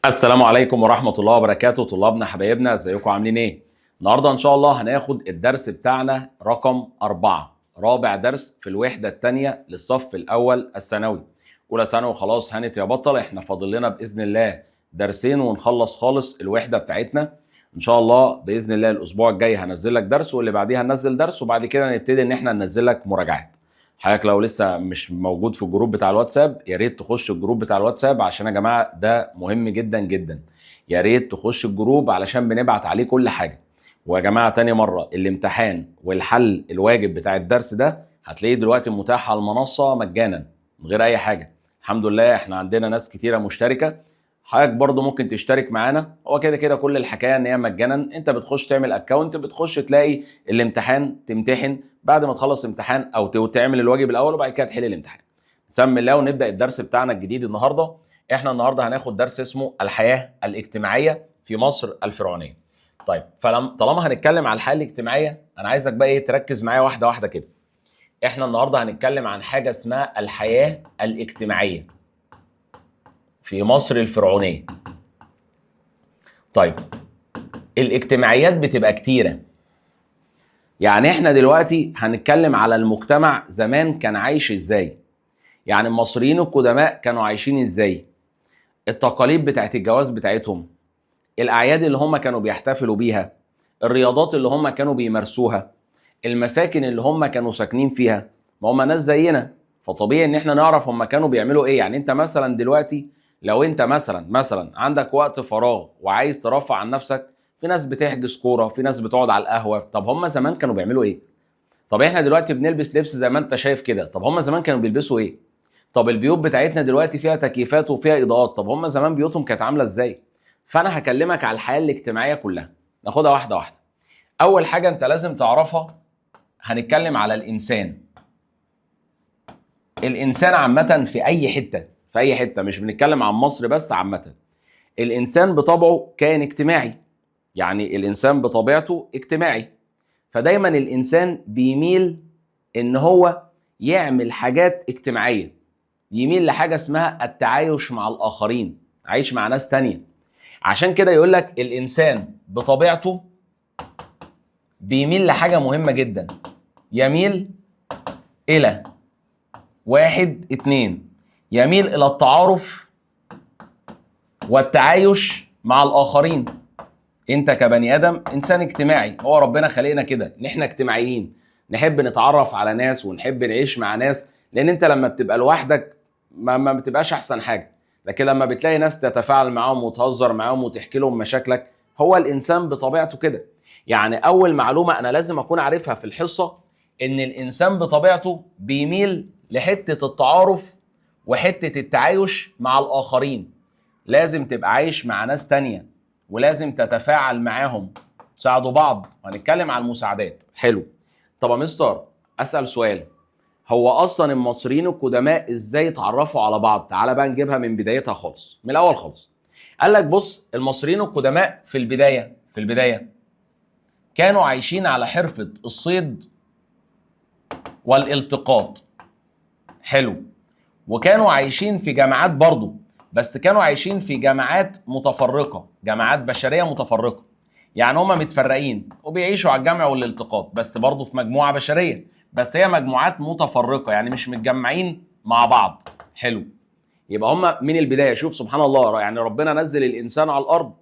السلام عليكم ورحمة الله وبركاته. طلابنا حبايبنا، ازيكم؟ عاملين ايه؟ النهاردة ان شاء الله هناخد الدرس بتاعنا رقم 4، رابع درس في الوحدة الثانية للصف الأول الثانوي، أولى ثانوي. خلاص هانت يا بطل، احنا فاضل لنا بإذن الله درسين ونخلص خالص الوحدة بتاعتنا إن شاء الله. بإذن الله الأسبوع الجاي هنزل لك درس، واللي بعديها هنزل درس، وبعد كده نبتدي إن احنا ننزل لك مراجعات. حضرتك لو لسه مش موجود في ال group بتاع الواتساب، يا ريت تخش ال group بتاع الواتساب، عشان يا جماعة ده مهم جدا جدا. يا ريت تخش ال group علشان بنبعت عليه كل حاجه. ويا جماعة تاني مرة، الامتحان والحل الواجب بتاع الدرس ده هتلاقيه دلوقتي متاح على المنصة مجانا من غير اي حاجه. الحمد لله احنا عندنا ناس كتيرة مشتركه، حضرتك برضو ممكن تشترك معانا. هو كده كده كل الحكاية ان هي مجانا، انت بتخش تعمل account، بتخش تلاقي الامتحان، تمتحن، بعد ما تخلص امتحان او تعمل الواجب الاول وبعد كده تحل الامتحان. نسمي الله ونبدا الدرس بتاعنا الجديد النهارده. احنا النهارده هناخد درس اسمه الحياة الاجتماعية في مصر الفرعونيه. طيب، طالما هنتكلم على الحياة الاجتماعيه، انا عايزك بقى ايه؟ تركز معايا واحدة واحدة كده. احنا النهارده هنتكلم عن حاجة اسمها الحياة الاجتماعية في مصر الفرعونية. طيب، الاجتماعيات بتبقى كتيره، يعني احنا دلوقتي هنتكلم على المجتمع زمان كان عايش ازاي، يعني المصريين القدماء كانوا عايشين ازاي، التقاليد بتاعت الجواز بتاعتهم، الاعياد اللي هم كانوا بيحتفلوا بيها، الرياضات اللي هم كانوا بيمارسوها، المساكن اللي هم كانوا ساكنين فيها. ما هم ناس زينا، فطبيعي ان احنا نعرف هم كانوا بيعملوا ايه. يعني انت مثلا دلوقتي لو انت مثلا عندك وقت فراغ وعايز ترفه عن نفسك، في ناس بتحجز كوره، في ناس بتقعد على القهوه. طب هم زمان كانوا بيعملوا ايه؟ طب احنا دلوقتي بنلبس لبس زي ما انت شايف كده، طب هم زمان كانوا بيلبسوا ايه؟ طب البيوت بتاعتنا دلوقتي فيها تكييفات وفيها اضاءات، طب هم زمان بيوتهم كانت عامله ازاي؟ فانا هكلمك على الحياة الاجتماعية كلها، ناخدها واحدة واحده. اول حاجة انت لازم تعرفها، هنتكلم على الانسان. الانسان عامة في اي حته، في اي حته، مش بنتكلم عن مصر بس، عامه. الانسان بطبعه كائن اجتماعي، يعني الانسان بطبيعته اجتماعي، فدايما الانسان بيميل ان هو يعمل حاجات اجتماعيه، يميل لحاجة اسمها التعايش مع الاخرين، عايش مع ناس تانية. عشان كده يقول لك الانسان بطبيعته بيميل لحاجة مهمة جدا، يميل الى واحد اتنين، يميل الى التعارف والتعايش مع الاخرين. انت كبني ادم انسان اجتماعي، هو ربنا خلقنا كده ان احنا اجتماعيين، نحب نتعرف على ناس ونحب نعيش مع ناس، لان انت لما بتبقى لوحدك ما بتبقاش احسن حاجه، لكن لما بتلاقي ناس تتفاعل معاهم وتهزر معاهم وتحكي لهم مشاكلك، هو الانسان بطبيعته كده. يعني اول معلومة انا لازم اكون عارفها في الحصة ان الانسان بطبيعته بيميل لحته التعارف وحتة التعايش مع الاخرين. لازم تبقى عايش مع ناس تانية ولازم تتفاعل معاهم، تساعدوا بعض، وهنتكلم على المساعدات. حلو. طب يا مستر، اسال سؤال، هو اصلا المصريين القدماء ازاي اتعرفوا على بعض؟ تعالى بقى نجيبها من بدايتها خالص، من الاول خالص. قال لك بص، المصريين القدماء في البدايه كانوا عايشين على حرفه الصيد والالتقاط. حلو. وكانوا عايشين في جماعات برضو، بس كانوا عايشين في جماعات متفرقة، جماعات بشرية متفرقة، يعني هما متفرقين وبيعيشوا على الجمع والالتقاط، بس برضو في مجموعة بشرية، بس هي مجموعات متفرقة، يعني مش متجمعين مع بعض. حلو. يبقى هما من البداية، شوف سبحان الله، يعني ربنا نزل الإنسان على الأرض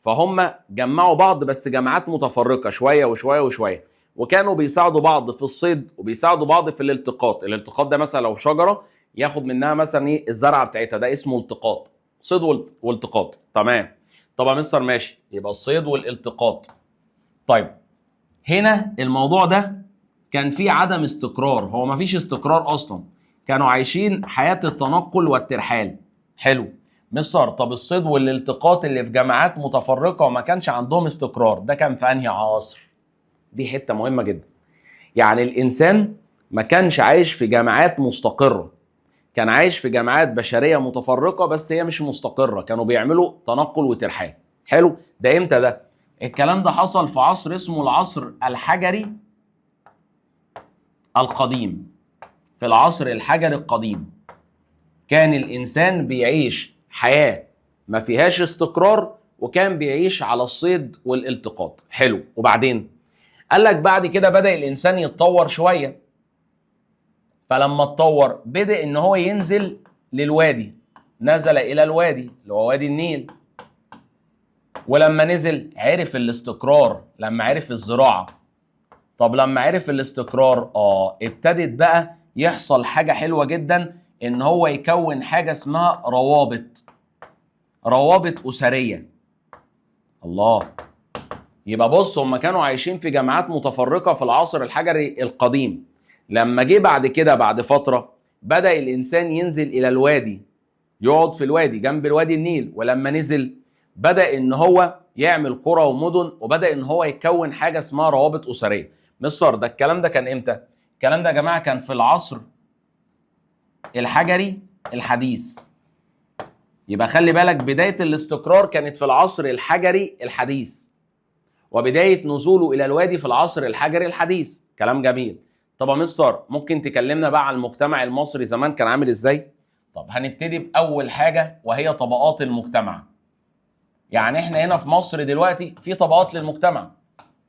فهم جمعوا بعض، بس جماعات متفرقة، شوية وشوية وشوية، وكانوا بيساعدوا بعض في الصيد وبيساعدوا بعض في الالتقاط. الالتقاط ده مثلا لو شجرة ياخد منها مثلا ايه؟ الزرعه بتاعتها، ده اسمه التقاط، صيد والتقاط. تمام. طب يا مستر ماشي، يبقى الصيد والالتقاط. طيب، هنا الموضوع ده كان فيه عدم استقرار، هو ما فيش استقرار اصلا، كانوا عايشين حياة التنقل والترحال. حلو مستر. طب الصيد والالتقاط اللي في جماعات متفرقة وما كانش عندهم استقرار، ده كان في انهي عصر؟ دي حتة مهمة جدا. يعني الانسان ما كانش عايش في جماعات مستقرة، كان عايش في جماعات بشرية متفرقة بس هي مش مستقرة، كانوا بيعملوا تنقل وترحال. حلو. ده امتى ده؟ الكلام ده حصل في عصر اسمه العصر الحجري القديم. في العصر الحجري القديم كان الإنسان بيعيش حياة ما فيهاش استقرار، وكان بيعيش على الصيد والالتقاط. حلو. وبعدين قال لك بعد كده بدأ الإنسان يتطور شوية، فلما اتطور بدأ إن هو ينزل للوادي، نزل إلى الوادي اللي هو وادي النيل. ولما نزل عرف الاستقرار، لما عرف الزراعة. طب لما عرف الاستقرار ابتدت بقى يحصل حاجة حلوة جدا، إن هو يكون حاجة اسمها روابط، روابط أسرية. الله. يبقى بص، هم كانوا عايشين في جماعات متفرقة في العصر الحجري القديم. لما جه بعد كده بعد فترة بدأ الإنسان ينزل إلى الوادي، يقعد في الوادي جنب الوادي النيل. ولما نزل بدأ إن هو يعمل قرى ومدن، وبدأ إن هو يكون حاجة اسمها روابط أسرية. مستر ده الكلام ده كان إمتى؟ الكلام ده يا جماعة كان في العصر الحجري الحديث. يبقى خلي بالك، بداية الاستقرار كانت في العصر الحجري الحديث، وبداية نزوله إلى الوادي في العصر الحجري الحديث. كلام جميل. طب يا مستر ممكن تكلمنا بقى عن المجتمع المصري زمان كان عامل إزاي؟ طب هنبتدي بأول حاجة وهي طبقات المجتمع. يعني احنا هنا في مصر دلوقتي في طبقات للمجتمع.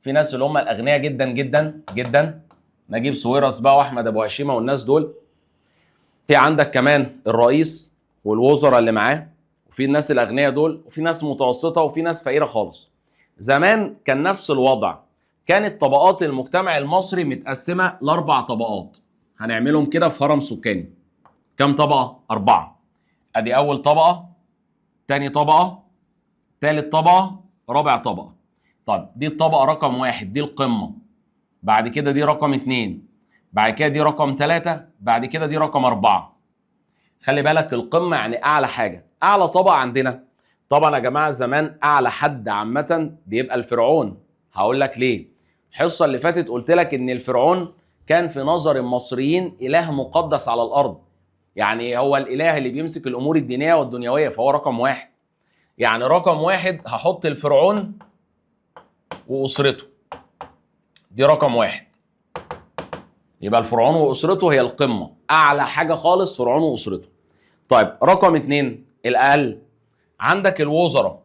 في ناس اللي هم الأغنياء جدا جدا جدا، نجيب ساويرس بقى وأحمد أبو هشيمة والناس دول. في عندك كمان الرئيس والوزراء اللي معاه، وفي الناس الأغنياء دول، وفي ناس متوسطة، وفي ناس فقيرة خالص. زمان كان نفس الوضع، كانت طبقات المجتمع المصري متقسمة لأربع طبقات، هنعملهم كده في هرم سكاني. كم طبقة؟ 4. أدي أول طبقة، تاني طبقة، تالت طبقة، رابع طبقة. طب دي الطبقة رقم 1، دي القمة. بعد كده دي رقم 2، بعد كده دي رقم 3، بعد كده دي رقم 4. خلي بالك القمة يعني أعلى حاجة، أعلى طبقة عندنا. طبعا يا جماعة زمان أعلى حد عامة بيبقى الفرعون. هقول لك ليه. الحصة اللي فاتت قلت لك إن الفرعون كان في نظر المصريين إله مقدس على الأرض، يعني هو الإله اللي بيمسك الأمور الدينية والدنيوية، فهو رقم 1. يعني رقم 1 هحط الفرعون وأسرته، دي رقم 1. يبقى الفرعون وأسرته هي القمة، أعلى حاجة خالص فرعون وأسرته. طيب رقم 2 الأقل، عندك الوزراء،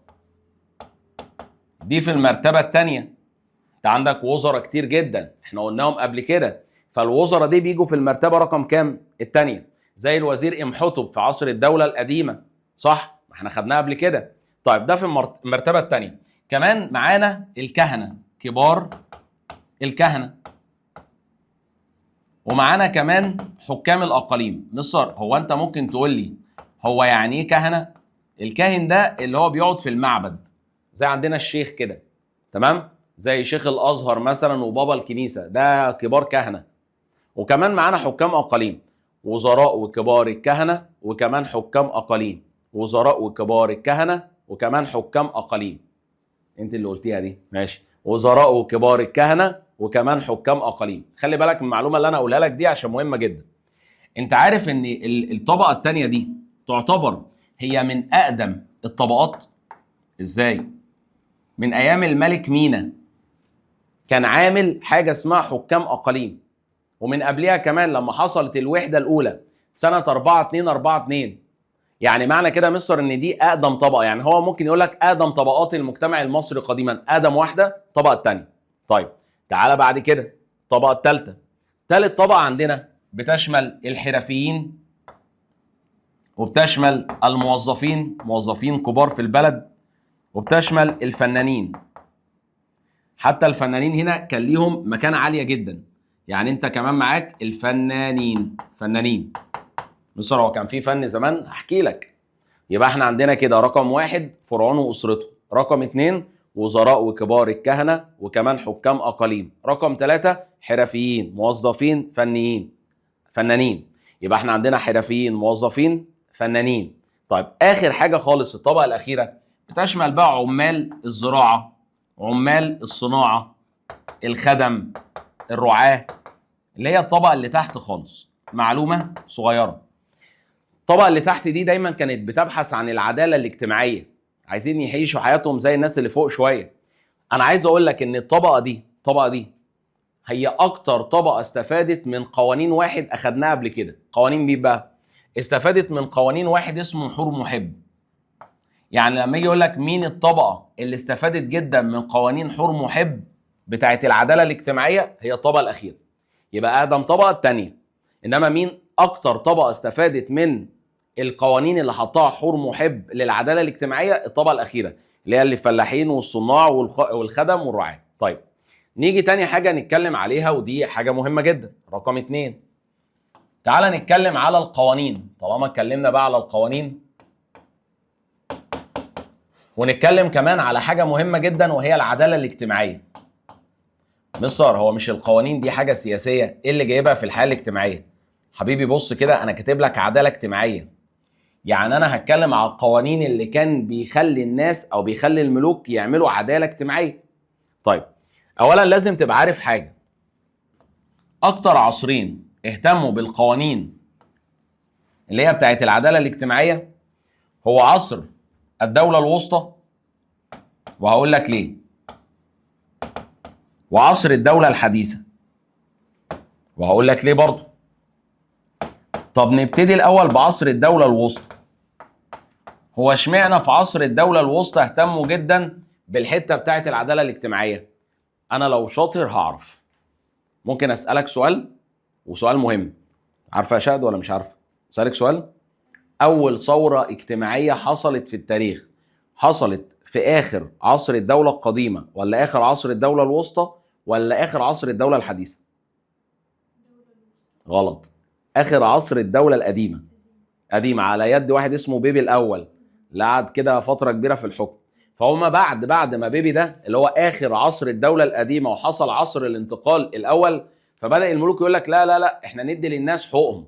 دي في المرتبة الثانية. انت عندك وزراء كتير جدا، احنا قلناهم قبل كده. فالوزراء دي بيجوا في المرتبة رقم كام؟ الثانية. زي الوزير امحتب في عصر الدولة القديمة، صح؟ ما احنا خدناها قبل كده. طيب ده في المرتبة الثانية. كمان معانا الكهنة، كبار الكهنة، ومعانا كمان حكام الأقاليم. مصر، هو انت ممكن تقول لي هو يعني ايه كهنة؟ الكاهن ده اللي هو بيقعد في المعبد، زي عندنا الشيخ كده، تمام؟ زي شيخ الازهر مثلا وبابا الكنيسة، ده كبار كهنة. وكمان معانا حكام اقاليم، وزراء وكبار الكهنة، وكمان حكام اقاليم، وزراء وكبار الكهنة، وكمان حكام اقاليم. انت اللي قلتيها دي، ماشي. وزراء وكبار الكهنة وكمان حكام اقاليم. خلي بالك من المعلومة اللي انا اقولها لك دي عشان مهمة جدا. انت عارف ان الطبقة الثانية دي تعتبر هي من اقدم الطبقات. ازاي؟ من ايام الملك مينا كان عامل حاجة اسمها حكام اقاليم، ومن قبلها كمان لما حصلت الوحدة الاولى سنة 4242. يعني معنى كده مصر ان دي اقدم طبقه. يعني هو ممكن يقول لك اقدم طبقات المجتمع المصري قديما، اقدم واحدة الطبقة الثانية. طيب تعالى بعد كده الطبقة الثالثة. ثالث طبقه عندنا بتشمل الحرفيين، وبتشمل الموظفين، موظفين كبار في البلد، وبتشمل الفنانين. حتى الفنانين هنا كان ليهم مكانة عالية جدا. يعني انت كمان معاك الفنانين، فنانين. مصر هو كان في فن زمان؟ هحكي لك. يبقى احنا عندنا كده رقم 1 فرعون واسرته، رقم 2 وزراء وكبار الكهنة وكمان حكام اقاليم، رقم 3 حرفيين، موظفين، فنيين، فنانين. يبقى احنا عندنا حرفيين، موظفين، فنانين. طيب اخر حاجة خالص الطبقة الاخيرة بتشمل بقى عمال الزراعة، عمال الصناعة، الخدم، الرعاة، اللي هي الطبقة اللي تحت خالص. معلومة صغيرة، الطبقة اللي تحت دي دايما كانت بتبحث عن العدالة الاجتماعية، عايزين يعيشوا حياتهم زي الناس اللي فوق شوية. انا عايز اقول لك ان الطبقة دي هي اكتر طبقة استفادت من قوانين واحد اخدناها قبل كده. قوانين مين بقى؟ استفادت من قوانين واحد اسمه حور محب. يعني لما يجي يقول لك مين الطبقة اللي استفادت جدا من قوانين حورمحب بتاعت العدالة الاجتماعية، هي الطبقة الاخيرة. يبقى اقدم طبقه الثانية. انما مين اكتر طبقه استفادت من القوانين اللي حطها حورمحب للعدالة الاجتماعية؟ الطبقة الاخيرة اللي هي الفلاحين والصناع والخدم والرعاة. طيب نيجي تاني حاجة نتكلم عليها، ودي حاجة مهمة جدا، رقم 2. تعال نتكلم على القوانين. طالما اتكلمنا بقى على القوانين، ونتكلم كمان على حاجة مهمة جدا وهي العدالة الاجتماعية. مستر هو مش القوانين دي حاجة سياسية؟ ايه اللي جايبها في الحياة الاجتماعية؟ حبيبي بص كده، انا كاتب لك عدالة اجتماعية، يعني انا هتكلم على القوانين اللي كان بيخلي الناس او بيخلي الملوك يعملوا عدالة اجتماعية. طيب اولا لازم تبقى عارف حاجة، اكتر عصرين اهتموا بالقوانين اللي هي بتاعت العدالة الاجتماعية هو عصر الدولة الوسطى، وهقول لك ليه، وعصر الدولة الحديثة، وهقول لك ليه برضه. طب نبتدي الأول بعصر الدولة الوسطى. هو اشمعنى في عصر الدولة الوسطى اهتموا جدا بالحتة بتاعت العدالة الاجتماعية؟ أنا لو شاطر هعرف. ممكن أسألك سؤال، وسؤال مهم، عارفة يا شهد ولا مش عارفة؟ أسألك سؤال؟ أول ثورة اجتماعية حصلت في التاريخ حصلت في آخر عصر الدولة القديمة ولا آخر عصر الدولة الوسطى ولا آخر عصر الدولة الحديثة؟ غلط، آخر عصر الدولة القديمة. قديمة على يد واحد اسمه بيبي الأول، اللي قعد كده فترة كبيرة في الحكم. فهم بعد ما بيبي ده اللي هو آخر عصر الدولة القديمة وحصل عصر الانتقال الأول، فبدأ الملوك يقول لك لا لا لا، احنا ندي للناس حقوقهم،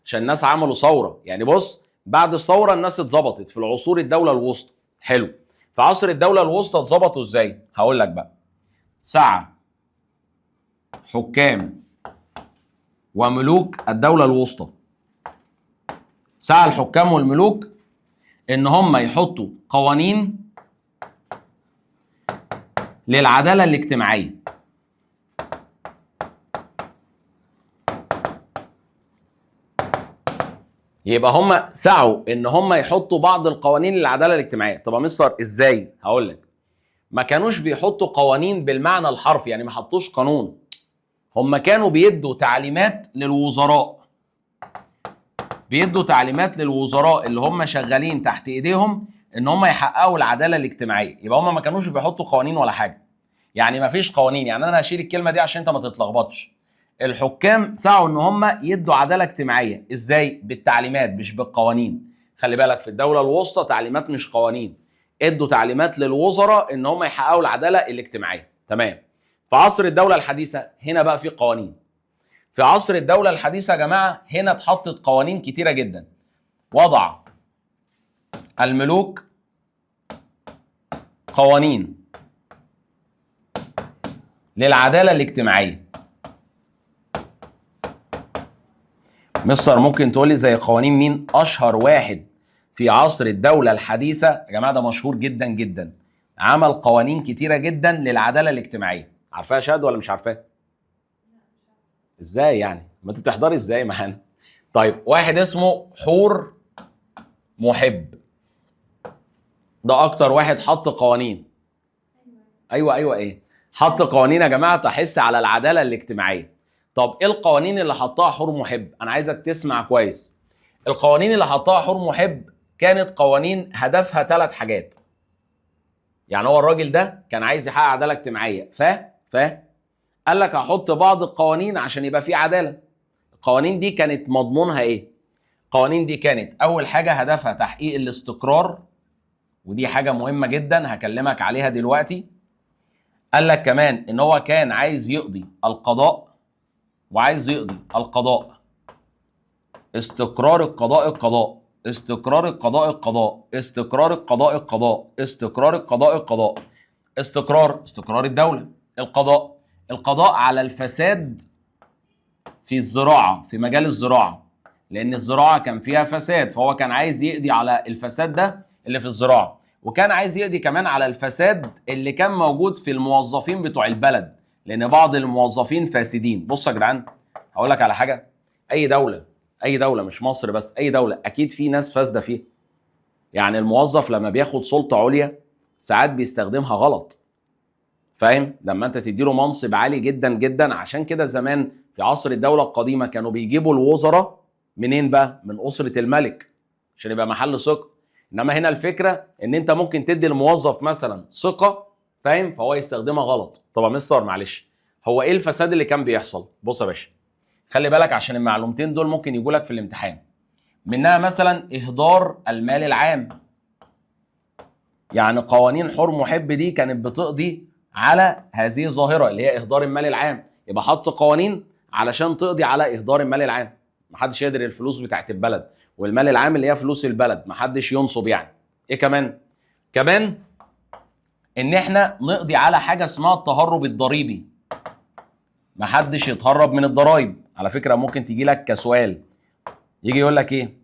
عشان الناس عملوا ثورة. يعني بص، بعد الثورة الناس اتظبطت في العصور الدولة الوسطى. حلو، في عصر الدولة الوسطى اتظبطوا ازاي؟ هقول لك بقى. سعى حكام وملوك الدولة الوسطى، سعى الحكام والملوك ان هم يحطوا قوانين للعدالة الاجتماعية. يبقى هم سعوا ان هم يحطوا بعض القوانين للعدالة الاجتماعية. طب يا مستر ازاي؟ هقول لك. ما كانوش بيحطوا قوانين بالمعنى الحرفي، يعني ما حطوش قانون، هم كانوا بيدوا تعليمات للوزراء، بيدوا تعليمات للوزراء اللي هم شغالين تحت ايديهم ان هم يحققوا العدالة الاجتماعية. يبقى هم ما كانوش بيحطوا قوانين ولا حاجة، يعني ما فيش قوانين. يعني انا هشيل الكلمة دي عشان انت ما تتلخبطش. الحكام سعوا ان هم يدوا عدالة اجتماعية ازاي؟ بالتعليمات مش بالقوانين. خلي بالك في الدولة الوسطى تعليمات مش قوانين، ادوا تعليمات للوزراء ان هم يحققوا العدالة الاجتماعية. تمام. في عصر الدولة الحديثة هنا بقى في قوانين. في عصر الدولة الحديثة يا جماعة هنا اتحطت قوانين كتيرة جدا. وضع الملوك قوانين للعدالة الاجتماعية. مستر ممكن تقولي زي قوانين مين؟ اشهر واحد في عصر الدولة الحديثة يا جماعة، ده مشهور جدا جدا، عمل قوانين كتيرة جدا للعدالة الاجتماعية. عارفاها يا شهد ولا مش عارفاها؟ ازاي يعني؟ ما انت بتحضري ازاي معانا؟ طيب واحد اسمه حور محب، ده اكتر واحد حط قوانين. ايوه ايوه ايه؟ حط قوانين يا جماعة تحس على العدالة الاجتماعية. طب ايه القوانين اللي حطها حور محب؟ انا عايزك تسمع كويس. القوانين اللي حطها حور محب كانت قوانين هدفها 3 حاجات. يعني هو الراجل ده كان عايز يحقق عدالة اجتماعية، ف قال لك هحط بعض القوانين عشان يبقى في عدالة. القوانين دي كانت مضمونها ايه؟ القوانين دي كانت اول حاجة هدفها تحقيق الاستقرار، ودي حاجة مهمة جدا هكلمك عليها دلوقتي. قال لك كمان ان هو كان عايز يقضي القضاء، وعايز يقضي القضاء، استقرار القضاء القضاء، استقرار القضاء القضاء، استقرار القضاء القضاء، استقرار القضاء القضاء، استقرار، استقرار الدولة، القضاء، القضاء على الفساد في الزراعة، في مجال الزراعة، لأن الزراعة كان فيها فساد، فهو كان عايز يقضي على الفساد ده اللي في الزراعة، وكان عايز يقضي كمان على الفساد اللي كان موجود في الموظفين بتوع البلد، لأن بعض الموظفين فاسدين. بصوا يا جدعان هقول لك على حاجة، أي دولة، أي دولة مش مصر بس، أي دولة أكيد في ناس فاسدة فيها. يعني الموظف لما بياخد سلطة عليا ساعات بيستخدمها غلط، فاهم؟ لما انت تديله منصب عالي جدا جدا. عشان كده زمان في عصر الدولة القديمة كانوا بيجيبوا الوزراء منين بقى؟ من أسرة الملك، عشان يبقى محل ثقة. انما هنا الفكرة ان انت ممكن تدي الموظف مثلا ثقة، فاهم؟ فهو يستخدمها غلط. طب يا مستر معلش، هو ايه الفساد اللي كان بيحصل؟ بص يا باشا، خلي بالك عشان المعلومتين دول ممكن يجوا لك في الامتحان. منها مثلا اهدار المال العام. يعني قوانين حور محب دي كانت بتقضي على هذه الظاهرة اللي هي اهدار المال العام. يبقى حط قوانين علشان تقضي على اهدار المال العام، محدش يقدر الفلوس بتاعت البلد، والمال العام اللي هي فلوس البلد محدش ينصب يعني. ايه كمان؟ كمان ان احنا نقضي على حاجة اسمها التهرب الضريبي، محدش يتهرب من الضرايب. على فكرة ممكن تيجي لك كسؤال، يجي يقول لك ايه؟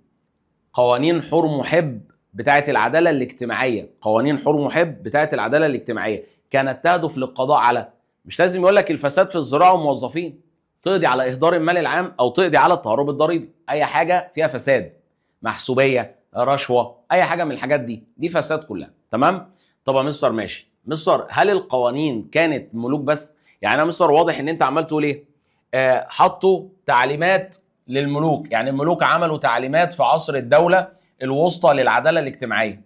قوانين حور محب بتاعت العدالة الاجتماعية، قوانين حور محب بتاعت العدالة الاجتماعية كانت تهدف للقضاء على، مش لازم يقول لك الفساد في الزراعة والموظفين، تقضي على اهدار المال العام او تقضي على التهرب الضريبي، اي حاجة فيها فساد، محسوبيه، رشوة، اي حاجة من الحاجات دي، دي فساد كلها. تمام؟ طب يا مستر ماشي، مستر هل القوانين كانت ملوك بس؟ يعني انا مستر واضح ان انت عمال تقول ايه؟ حطوا تعليمات للملوك، يعني الملوك عملوا تعليمات في عصر الدولة الوسطى للعدالة الاجتماعية،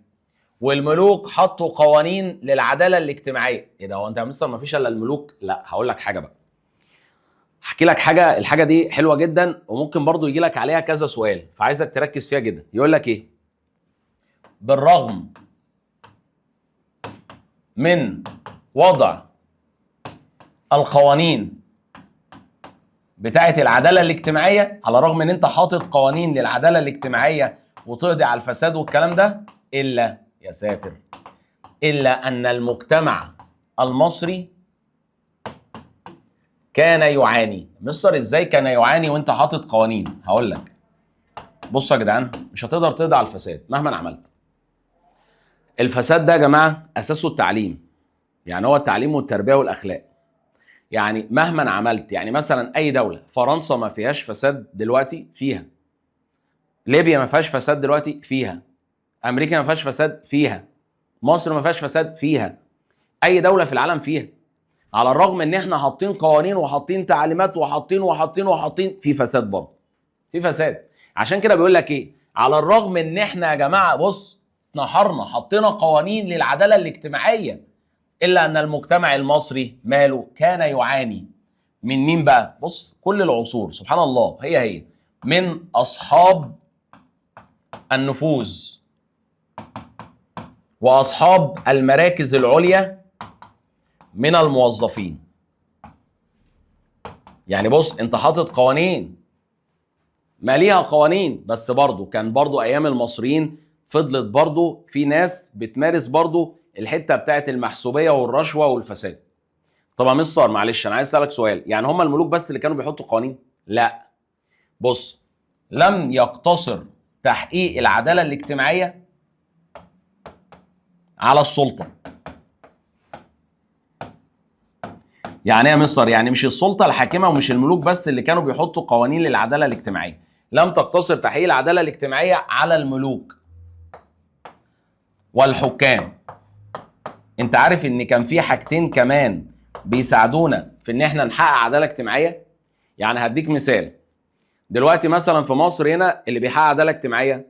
والملوك حطوا قوانين للعدالة الاجتماعية. ايه ده، هو انت يا مستر ما فيش الا الملوك؟ لا، هقول لك حاجة بقى، احكي لك حاجة، الحاجة دي حلوة جدا وممكن برضو يجي لك عليها كذا سؤال، فعايزك تركز فيها جدا. يقول لك ايه؟ بالرغم من وضع القوانين بتاعه العدالة الاجتماعية، على الرغم ان انت حاطط قوانين للعدالة الاجتماعية وتقضي على الفساد والكلام ده، الا يا ساتر، الا ان المجتمع المصري كان يعاني. مستر ازاي كان يعاني وانت حاطط قوانين؟ هقول لك. بصوا يا جدعان، مش هتقدر تقضي على الفساد مهما عملت. الفساد ده يا جماعة اساسه التعليم، يعني هو التعليم والتربية والاخلاق. يعني مهما عملت، يعني مثلا اي دولة، فرنسا ما فيهاش فساد دلوقتي؟ فيها. ليبيا ما فيهاش فساد دلوقتي؟ فيها. امريكا ما فيهاش فساد؟ فيها. مصر ما فيهاش فساد؟ فيها. اي دولة في العالم فيها. على الرغم ان احنا حاطين قوانين وحاطين تعليمات وحاطين وحاطين وحاطين، في فساد برضه، في فساد. عشان كده بيقول لك ايه؟ على الرغم ان احنا يا جماعة بص نحرنا، حطينا قوانين للعدالة الاجتماعية، الا ان المجتمع المصري ماله؟ كان يعاني من مين بقى؟ بص كل العصور سبحان الله هي هي، من اصحاب النفوذ واصحاب المراكز العليا من الموظفين. يعني بص انت حاطط قوانين، ما ليها قوانين، بس برضو كان برضو ايام المصريين فضلت برضو في ناس بتمارس برضو الحتة بتاعت المحسوبيه والرشوه والفساد. طب يا مستر معلش انا عايز اسالك سؤال، يعني هم الملوك بس اللي كانوا بيحطوا قوانين؟ لا. بص، لم يقتصر تحقيق العدالة الاجتماعية على السلطة. يعني ايه يا مستر؟ يعني مش السلطة الحاكمة ومش الملوك بس اللي كانوا بيحطوا قوانين للعدالة الاجتماعية. لم تقتصر تحقيق العدالة الاجتماعية على الملوك والحكام. انت عارف ان كان في حاجتين كمان بيساعدونا في ان احنا نحقق عدالة اجتماعية؟ يعني هديك مثال. دلوقتي مثلا في مصر هنا اللي بيحقق عدالة اجتماعية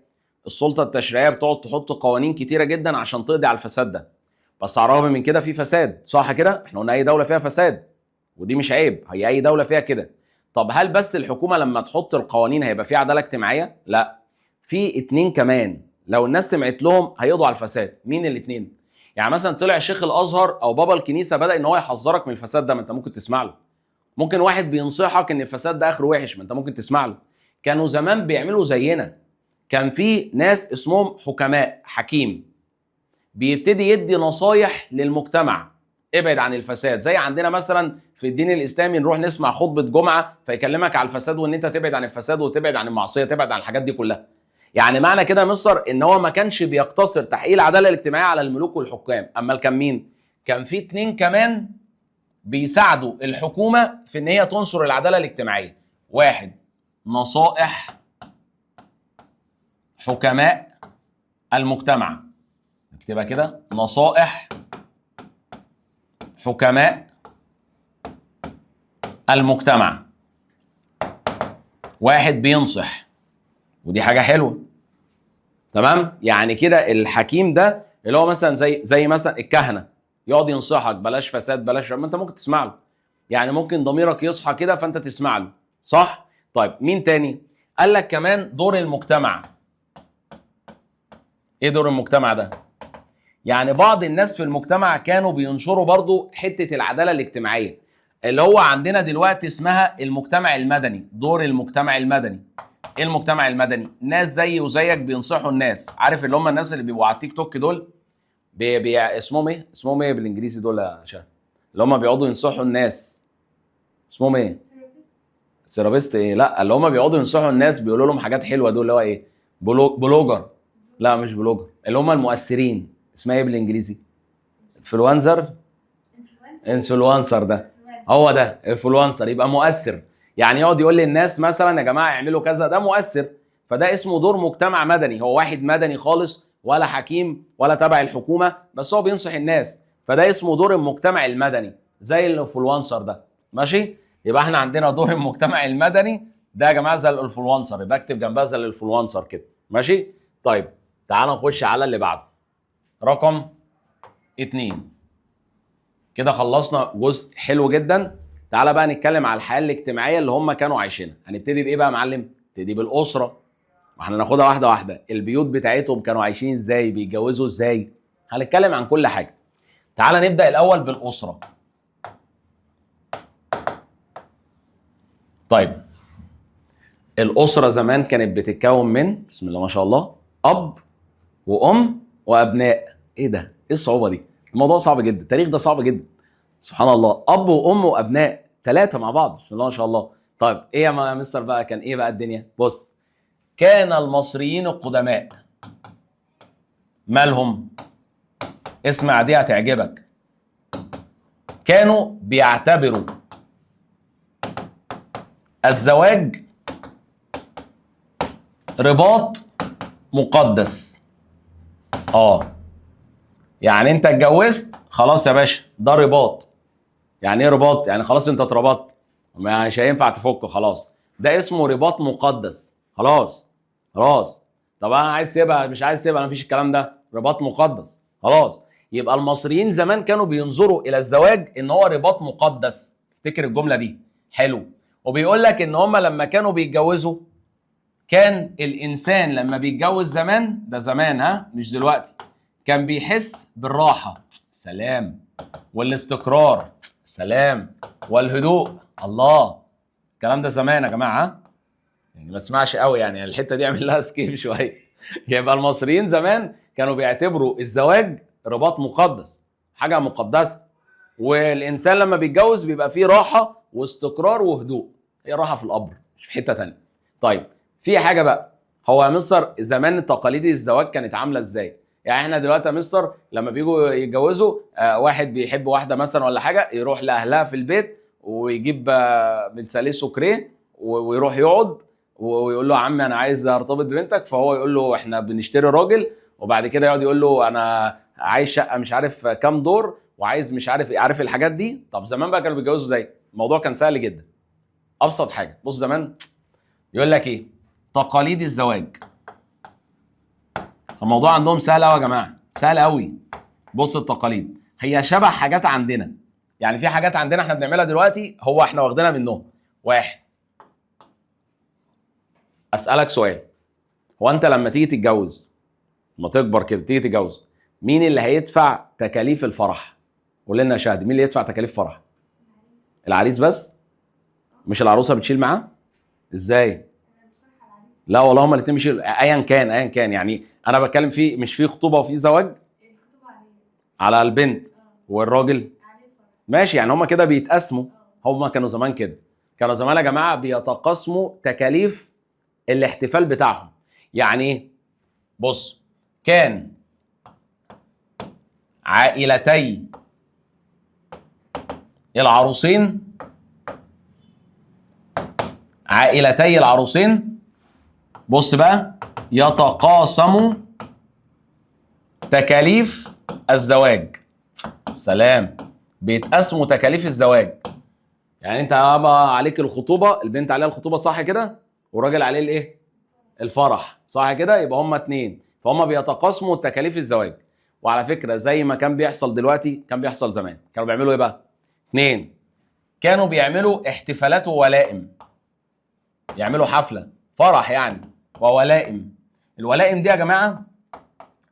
السلطة التشريعية، بتقعد تحط قوانين كتيرة جدا عشان تقضي على الفساد ده، بس على الرغم من كده في فساد، صح كده؟ احنا قلنا اي دولة فيها فساد، ودي مش عيب، هي اي دولة فيها كده. طب هل بس الحكومة لما تحط القوانين هيبقى في عدالة اجتماعية؟ لا، في اتنين كمان لو الناس سمعت لهم هيقضوا على الفساد. مين الاتنين؟ يعني مثلا طلع شيخ الازهر او بابا الكنيسة بدا ان هو يحذرك من الفساد ده، ما انت ممكن تسمع له. ممكن واحد بينصحك ان الفساد ده اخره وحش، ما انت ممكن تسمع له. كانوا زمان بيعملوا زينا، كان في ناس اسمهم حكماء، حكيم بيبتدي يدي نصايح للمجتمع، ابعد عن الفساد. زي عندنا مثلا في الدين الاسلامي نروح نسمع خطبه جمعه فيكلمك على الفساد وان انت تبعد عن الفساد وتبعد عن المعصية، تبعد عن الحاجات دي كلها. يعني معنى كده مصر ان هو ما كانش بيقتصر تحقيق العدالة الاجتماعية على الملوك والحكام، اما كان مين؟ كان في اتنين كمان بيساعدوا الحكومة في ان هي تنصر العدالة الاجتماعية. واحد، نصائح حكماء المجتمع. نكتبها كده، نصائح حكماء المجتمع. واحد بينصح، ودي حاجة حلوة، تمام؟ يعني كده الحكيم ده اللي هو مثلا زي مثلا الكهنة، يقعد ينصحك بلاش فساد بلاش، ما انت ممكن تسمع له، يعني ممكن ضميرك يصحى كده فانت تسمع له، صح؟ طيب مين تاني؟ قال لك كمان دور المجتمع. ايه دور المجتمع ده؟ يعني بعض الناس في المجتمع كانوا بينشروا برضو حتة العدالة الاجتماعية اللي هو عندنا دلوقتي اسمها المجتمع المدني. دور المجتمع المدني. ايه المجتمع المدني؟ ناس زيي وزيك بينصحوا الناس، عارف اللي هم الناس اللي بيبقوا على التيك توك دول، بي بي اسمهم ايه؟ اسمهم ايه بالانجليزي دول يا شهد؟ اللي هم بيقعدوا ينصحوا الناس، اسمهم ايه؟ therapist ايه؟ لا، اللي هم بيقعدوا ينصحوا الناس، بيقولوا لهم حاجات حلوة، دول اللي هو ايه؟ blogger. لا مش blogger، اللي هم المؤثرين، اسمها ايه بالانجليزي؟ influencer. influencer ده هو ده influencer، يبقى مؤثر، يعني يقعد يقول للناس مثلا يا جماعة اعملوا كذا، ده مؤثر. فده اسمه دور مجتمع مدني. هو واحد مدني خالص، ولا حكيم ولا تبع الحكومة، بس هو بينصح الناس، فده اسمه دور المجتمع المدني زي ال influencer ده. ماشي؟ يبقى احنا عندنا دور المجتمع المدني ده يا جماعة زي ال influencer، يبقى اكتب جنبها زي ال influencer كده. ماشي؟ طيب تعال نخش على اللي بعده، رقم 2. كده خلصنا جزء حلو جدا. تعالى بقى نتكلم على الحياة الاجتماعية اللي هم كانوا عايشينها. هنبتدي بايه بقى يا معلم؟ نبتدي بالاسرة، واحنا ناخدها واحدة واحدة. البيوت بتاعتهم كانوا عايشين ازاي، بيتجوزوا ازاي، هنتكلم عن كل حاجة. تعالى نبدا الاول بالاسرة. طيب الاسرة زمان كانت بتتكون من، بسم الله ما شاء الله، اب وام وابناء. ايه ده؟ ايه الصعوبة دي؟ الموضوع صعب جدا، التاريخ ده صعب جدا. سبحان الله، اب وام وابناء، 3 مع بعض، بسم الله ما شاء الله. طيب ايه يا مستر بقى، كان ايه بقى الدنيا؟ بص، كان المصريين القدماء مالهم؟ اسمع دي هتعجبك. كانوا بيعتبروا الزواج رباط مقدس. يعني انت اتجوزت خلاص يا باشا، ده رباط. يعني ايه رباط؟ يعني خلاص انت اتربطت، مش هينفع تفك، خلاص ده اسمه رباط مقدس. خلاص خلاص. طب انا عايز سيبها، مش عايز سيبها، مفيش الكلام ده، رباط مقدس خلاص. يبقى المصريين زمان كانوا بينظروا الى الزواج ان هو رباط مقدس. افتكر الجملة دي حلو. وبيقول لك ان هم لما كانوا بيتجوزوا، كان الانسان لما بيتجوز زمان، ده زمان ها مش دلوقتي، كان بيحس بالراحة، سلام، والاستقرار، سلام، والهدوء. الله، الكلام ده زمان يا جماعة، يعني ما تسمعش قوي، يعني الحتة دي اعمل لها سكيب شوية. يبقى المصريين زمان كانوا بيعتبروا الزواج رباط مقدس، حاجة مقدسة، والانسان لما بيتجوز بيبقى فيه راحة واستقرار وهدوء. هي راحة في القبر مش في حتة ثانية. طيب في حاجة بقى، هو يا مستر زمان تقاليد الزواج كانت عامله ازاي؟ يعني احنا دلوقتي يا مستر لما بيجوا يتجوزوا، واحد بيحب واحدة مثلا ولا حاجة، يروح لاهلها في البيت ويجيب من ساليه سكريه ويروح يقعد ويقول له يا عمي انا عايز ارتبط ببنتك، فهو يقول له احنا بنشتري راجل، وبعد كده يقعد يقول له انا عايز شقه مش عارف كام دور وعايز مش عارف ايه، عارف الحاجات دي. طب زمان بقى كانوا بيتجوزوا ازاي؟ الموضوع كان سهل جدا، ابسط حاجة. بص زمان يقول لك ايه؟ تقاليد الزواج. الموضوع عندهم سهل قوي يا جماعة، سهل قوي. بص التقاليد هي شبه حاجات عندنا، يعني في حاجات عندنا احنا بنعملها دلوقتي هو احنا واخدينها منهم. واحد، اسالك سؤال، هو انت لما تيجي تتجوز، لما تكبر كده تيجي تتجوز، مين اللي هيدفع تكاليف الفرح؟ قول لنا يا شهد، مين اللي يدفع تكاليف فرح؟ العريس بس؟ مش العروسة بتشيل معاه؟ ازاي؟ لا والله هما الاثنين بيشيلوا، ايا كان ايا كان. يعني انا بتكلم في مش في خطوبه وفي زواج على البنت والراجل، ماشي، يعني هما كده بيتقاسموا. هما كانوا زمان كده، كانوا زمان يا جماعة بيتقاسموا تكاليف الاحتفال بتاعهم. يعني ايه؟ بص، كان عائلتي العروسين، عائلتي العروسين، بص بقى، يتقاسموا تكاليف الزواج. سلام. بيتقسموا تكاليف الزواج. يعني انت يابا عليك الخطوبة، البنت عليها الخطوبة صح كده، والراجل عليه الايه؟ الفرح صح كده، يبقى هما اتنين، فهم بيتقاسموا تكاليف الزواج. وعلى فكرة زي ما كان بيحصل دلوقتي كان بيحصل زمان. كانوا بيعملوا ايه بقى؟ اتنين، كانوا بيعملوا احتفالات وولائم، يعملوا حفلة فرح يعني وولائم. الولائم دي يا جماعة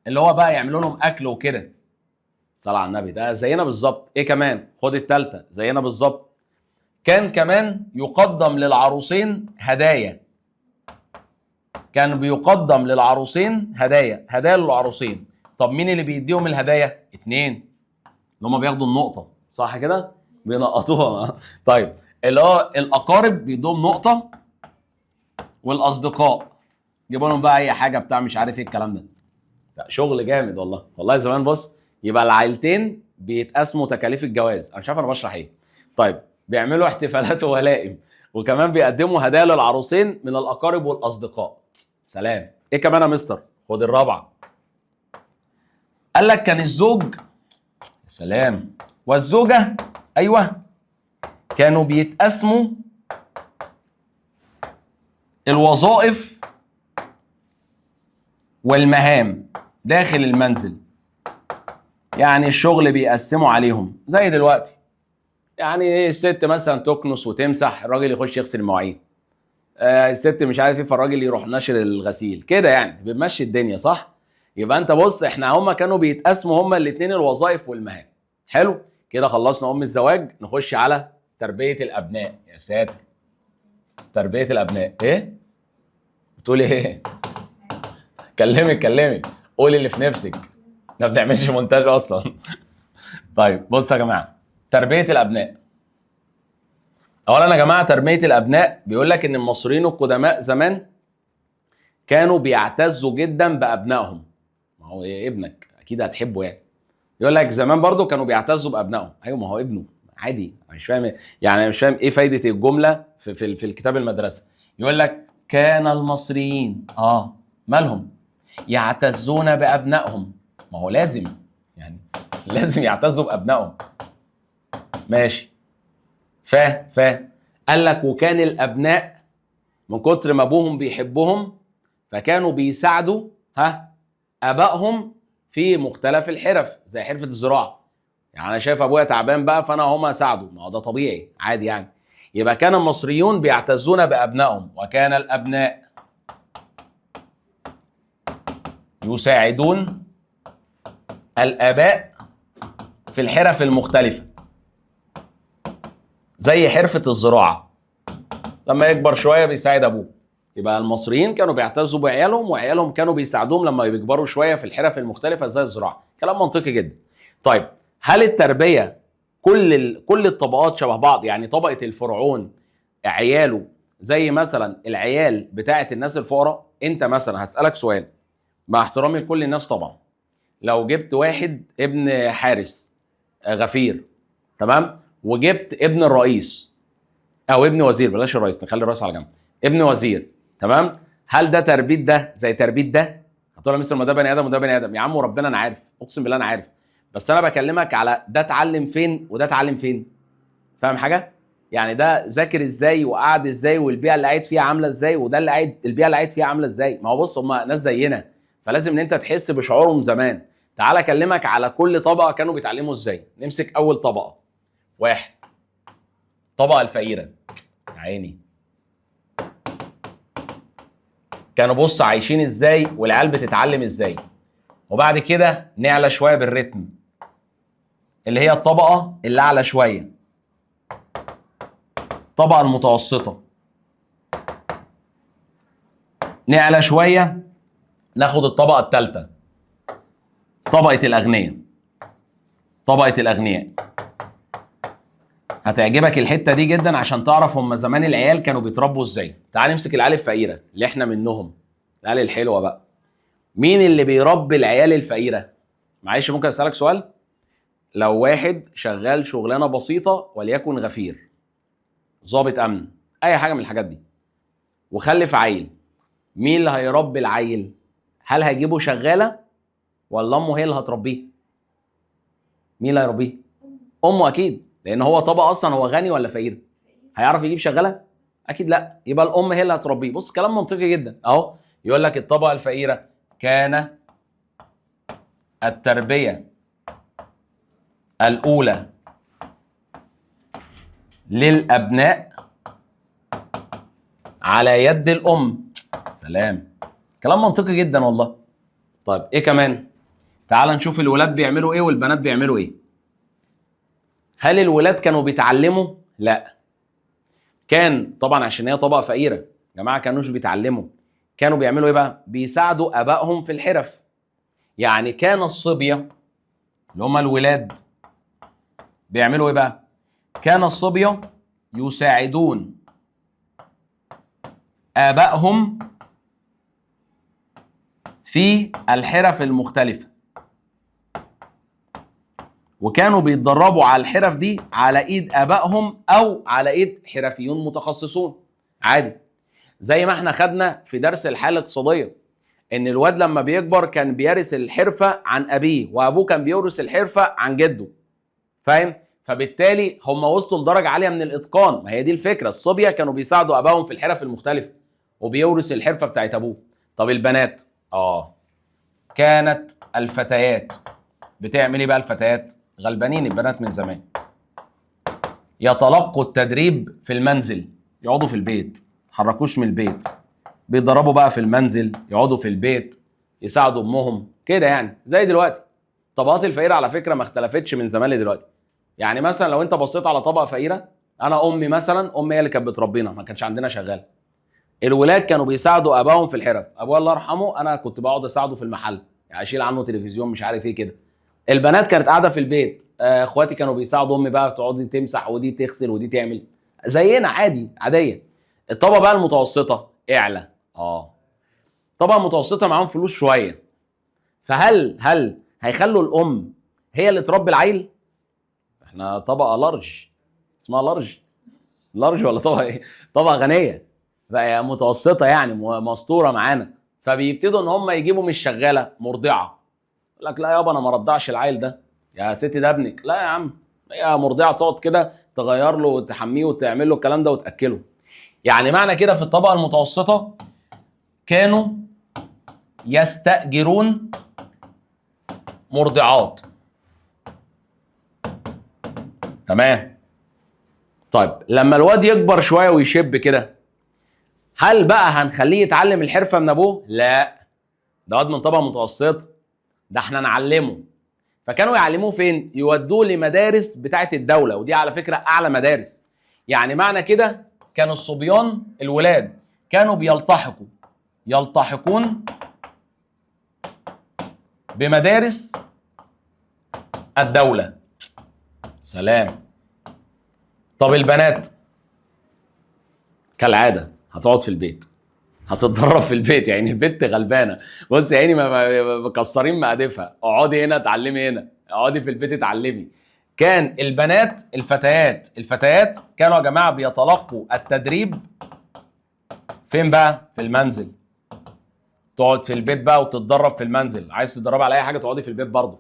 اللي هو بقى يعملوا لهم اكل وكده. صلى على النبي، ده زينا بالظبط. ايه كمان؟ خد التالتة، زينا بالظبط. كان كمان يقدم للعروسين هدايا. كان بيقدم للعروسين هدايا، هدايا للعروسين. طب مين اللي بيديهم الهدايا؟ اتنين، اللي هم بياخدوا النقطة صح كده، بينقطوها. طيب اللي هو الأقارب بيدوهم نقطة، والأصدقاء جيبوا لهم بقى أي حاجة بتاع مش عارف إيه الكلام ده. لا شغل جامد والله، والله زمان. بص، يبقى العائلتين بيتقاسموا تكاليف الجواز. أنا مش عارف أنا بشرح إيه. طيب بيعملوا احتفالات وولائم، وكمان بيقدموا هدايا للعروسين من الأقارب والأصدقاء. سلام. إيه كمان يا مستر؟ خد الرابعة. قال لك كان الزوج، سلام، والزوجة، أيوه، كانوا بيتقاسموا الوظائف والمهام داخل المنزل. يعني الشغل بيقسموا عليهم زي دلوقتي. يعني ايه؟ الست مثلا تكنس وتمسح، الراجل يخش يغسل المواعين. الست مش عارف ايه، فالراجل يروح ناشر الغسيل كده، يعني بنمشي الدنيا صح؟ يبقى انت بص، احنا هما كانوا بيتقاسموا هما الاثنين الوظائف والمهام. حلو كده، خلصنا ام الزواج، نخش على تربية الابناء. يا ساتر، تربية الابناء. ايه بتقولي ايه؟ كلمي كلمي، قولي اللي في نفسك، ما بنعملش مونتاج اصلا. طيب بص يا جماعة، تربيه الابناء. اولا يا جماعة تربيه الابناء بيقول لك ان المصريين القدماء زمان كانوا بيعتزوا جدا بابنائهم. ما هو إيه ابنك اكيد هتحبه يعني. يقول لك زمان برضو كانوا بيعتزوا بابنائهم. ايوه ما هو ابنه عادي، مش فاهم يعني، مش فاهم ايه فايده الجملة في الكتاب المدرسة. يقول لك كان المصريين مالهم يعتزون بابنائهم. ما هو لازم يعني، لازم يعتزوا بابنائهم. ماشي. ف قال لك وكان الابناء من كتر ما ابوهم بيحبهم فكانوا بيساعدوا ابائهم في مختلف الحرف زي حرفه الزراعة. يعني انا شايف ابويا تعبان بقى فانا هما اساعده، ما هو ده طبيعي عادي يعني. يبقى كان المصريون بيعتزون بابنائهم، وكان الابناء يساعدون الاباء في الحرف المختلفة زي حرفه الزراعة. لما يكبر شوية بيساعد ابوه. يبقى المصريين كانوا بيعتزوا بعيالهم، وعيالهم كانوا بيساعدوهم لما بيكبروا شوية في الحرف المختلفة زي الزراعة. كلام منطقي جدا. طيب هل التربية كل الطبقات شبه بعض؟ يعني طبقه الفرعون عياله زي مثلا العيال بتاعه الناس الفقراء؟ انت مثلا هسالك سؤال مع احترامي لكل الناس طبعا، لو جبت واحد ابن حارس غفير، تمام، وجبت ابن الرئيس او ابن وزير، بلاش الرئيس نخلي الرئيس على جنب، ابن وزير، تمام، هل ده تربيت ده زي تربيت ده؟ هتقول يا مستر ما ده بني ادم وده بني ادم. يا عم وربنا انا عارف، اقسم بالله انا عارف، بس انا بكلمك على ده اتعلم فين وده اتعلم فين. فاهم حاجة؟ يعني ده ذاكر ازاي وقعد ازاي والبيئة اللي قاعد فيها عامله ازاي، وده اللي قاعد البيئة اللي قاعد فيها عامله ازاي. ما هو بص هم ناس زينا، فلازم ان انت تحس بشعورهم زمان. تعال اكلمك على كل طبقه كانوا بيتعلموا ازاي. نمسك اول طبقه، واحد، طبقه الفقيرة. عيني، كانوا بص عايشين ازاي والعيال بتتعلم ازاي. وبعد كده نعلى شوية بالريتم، اللي هي الطبقة اللي اعلى شوية، الطبقة المتوسطة. نعلى شوية ناخد الطبقة الثالثة، طبقه الاغنياء. طبقه الاغنياء هتعجبك الحتة دي جدا عشان تعرف هم زمان العيال كانوا بيتربوا ازاي. تعال نمسك العيال الفقيرة اللي احنا منهم، العيال الحلوة بقى. مين اللي بيربي العيال الفقيرة؟ معلش ممكن اسالك سؤال؟ لو واحد شغال شغلانة بسيطة وليكن غفير، ضابط امن، اي حاجة من الحاجات دي، وخلف عيل، مين اللي هيربي العيل؟ هل هيجيبه شغالة ولا امه هي اللي هتربيه؟ مين اللي هيربيه؟ امه اكيد، لان هو طبقه اصلا هو غني ولا فقير؟ هيعرف يجيب شغالة؟ اكيد لا، يبقى الام هي اللي هتربيه. بص كلام منطقي جدا اهو. يقول لك الطبقة الفقيرة كان التربية الاولى للابناء على يد الام. سلام، كلام منطقي جدا والله. طيب ايه كمان؟ تعال نشوف الولاد بيعملوا ايه والبنات بيعملوا ايه. هل الولاد كانوا بيتعلموا؟ لا. كان طبعا عشان هي طبقه فقيرة يا جماعة كانوش بيتعلموا. كانوا بيعملوا ايه بقى؟ بيساعدوا ابائهم في الحرف. يعني كان الصبية اللي هم الولاد بيعملوا ايه بقى؟ كان الصبية يساعدون ابائهم في الحرف المختلفة، وكانوا بيتدربوا على الحرف دي على ايد ابائهم او على ايد حرفيون متخصصون. عادي زي ما احنا خدنا في درس الحالة الاقتصادية ان الواد لما بيكبر كان بيرث الحرفة عن ابيه، وابوه كان بيورث الحرفة عن جده، فاهم؟ فبالتالي هم وصلوا لدرجة عالية من الاتقان. ما هي دي الفكرة، الصبية كانوا بيساعدوا ابائهم في الحرف المختلفة وبيورث الحرفة بتاعت ابوه. طب البنات؟ كانت الفتيات بتعمل ايه بقى؟ الفتيات غلبانين البنات من زمان، يتلقوا التدريب في المنزل، يقعدوا في البيت، يتحركوش من البيت، بيتدربوا بقى في المنزل، يقعدوا في البيت، يساعدوا امهم كده، يعني زي دلوقتي. الطبقات الفقيرة على فكرة ما اختلفتش من زمان لدلوقتي. يعني مثلا لو انت بصيت على طبقه فقيرة، انا امي مثلا، امي هي اللي كانت بتربينا، ما كانش عندنا شغال. الولاد كانوا بيساعدوا ابائهم في الحرف، ابويا الله يرحمه انا كنت بقعد اساعده في المحل، يعني اشيل عنه تلفزيون مش عارف ايه كده. البنات كانت قاعدة في البيت، اخواتي كانوا بيساعدوا امي بقى، تقعد تمسح ودي تغسل ودي تعمل زينا عادي عادية. الطبقة بقى المتوسطة اعلى، الطبقة المتوسطة معاهم فلوس شوية، فهل هيخلوا الام هي اللي تربي العيل؟ احنا طبقه large، اسمها large large ولا طبقه ايه؟ طبقه غنية بقى متوسطه يعني مستورة معانا. فبيبتدوا ان هم يجيبوا مش شغالة، مرضعه. يقول لك لا يابا انا ما رضعش العيل ده، يا ستي ده ابنك. لا يا عم، هي مرضعه تقعد كده تغير له وتحميه وتعمل له الكلام ده وتاكله. يعني معنى كده في الطبقة المتوسطة كانوا يستاجرون مرضعات. تمام. طيب لما الواد يكبر شوية ويشب كده، هل بقى هنخليه يتعلم الحرفة من ابوه؟ لا، ده واد من طبقه متوسطه، ده احنا نعلمه. فكانوا يعلموه فين؟ يودوه لمدارس بتاعه الدولة، ودي على فكرة اعلى مدارس. يعني معنى كده كانوا الصبيان الولاد كانوا يلتحقون بمدارس الدولة. سلام. طب البنات كالعادة هتقعد في البيت، هتتدرب في البيت. يعني البنت غلبانه، بص يا عيني مكسرين مقادفها، اقعدي هنا اتعلمي هنا، اقعدي في البيت اتعلمي. كان البنات الفتيات كانوا يا جماعة بيتلقوا التدريب فين بقى؟ في المنزل. تقعد في البيت بقى وتتدرب في المنزل، عايز تتدربي على اي حاجة تقعدي في البيت برضه.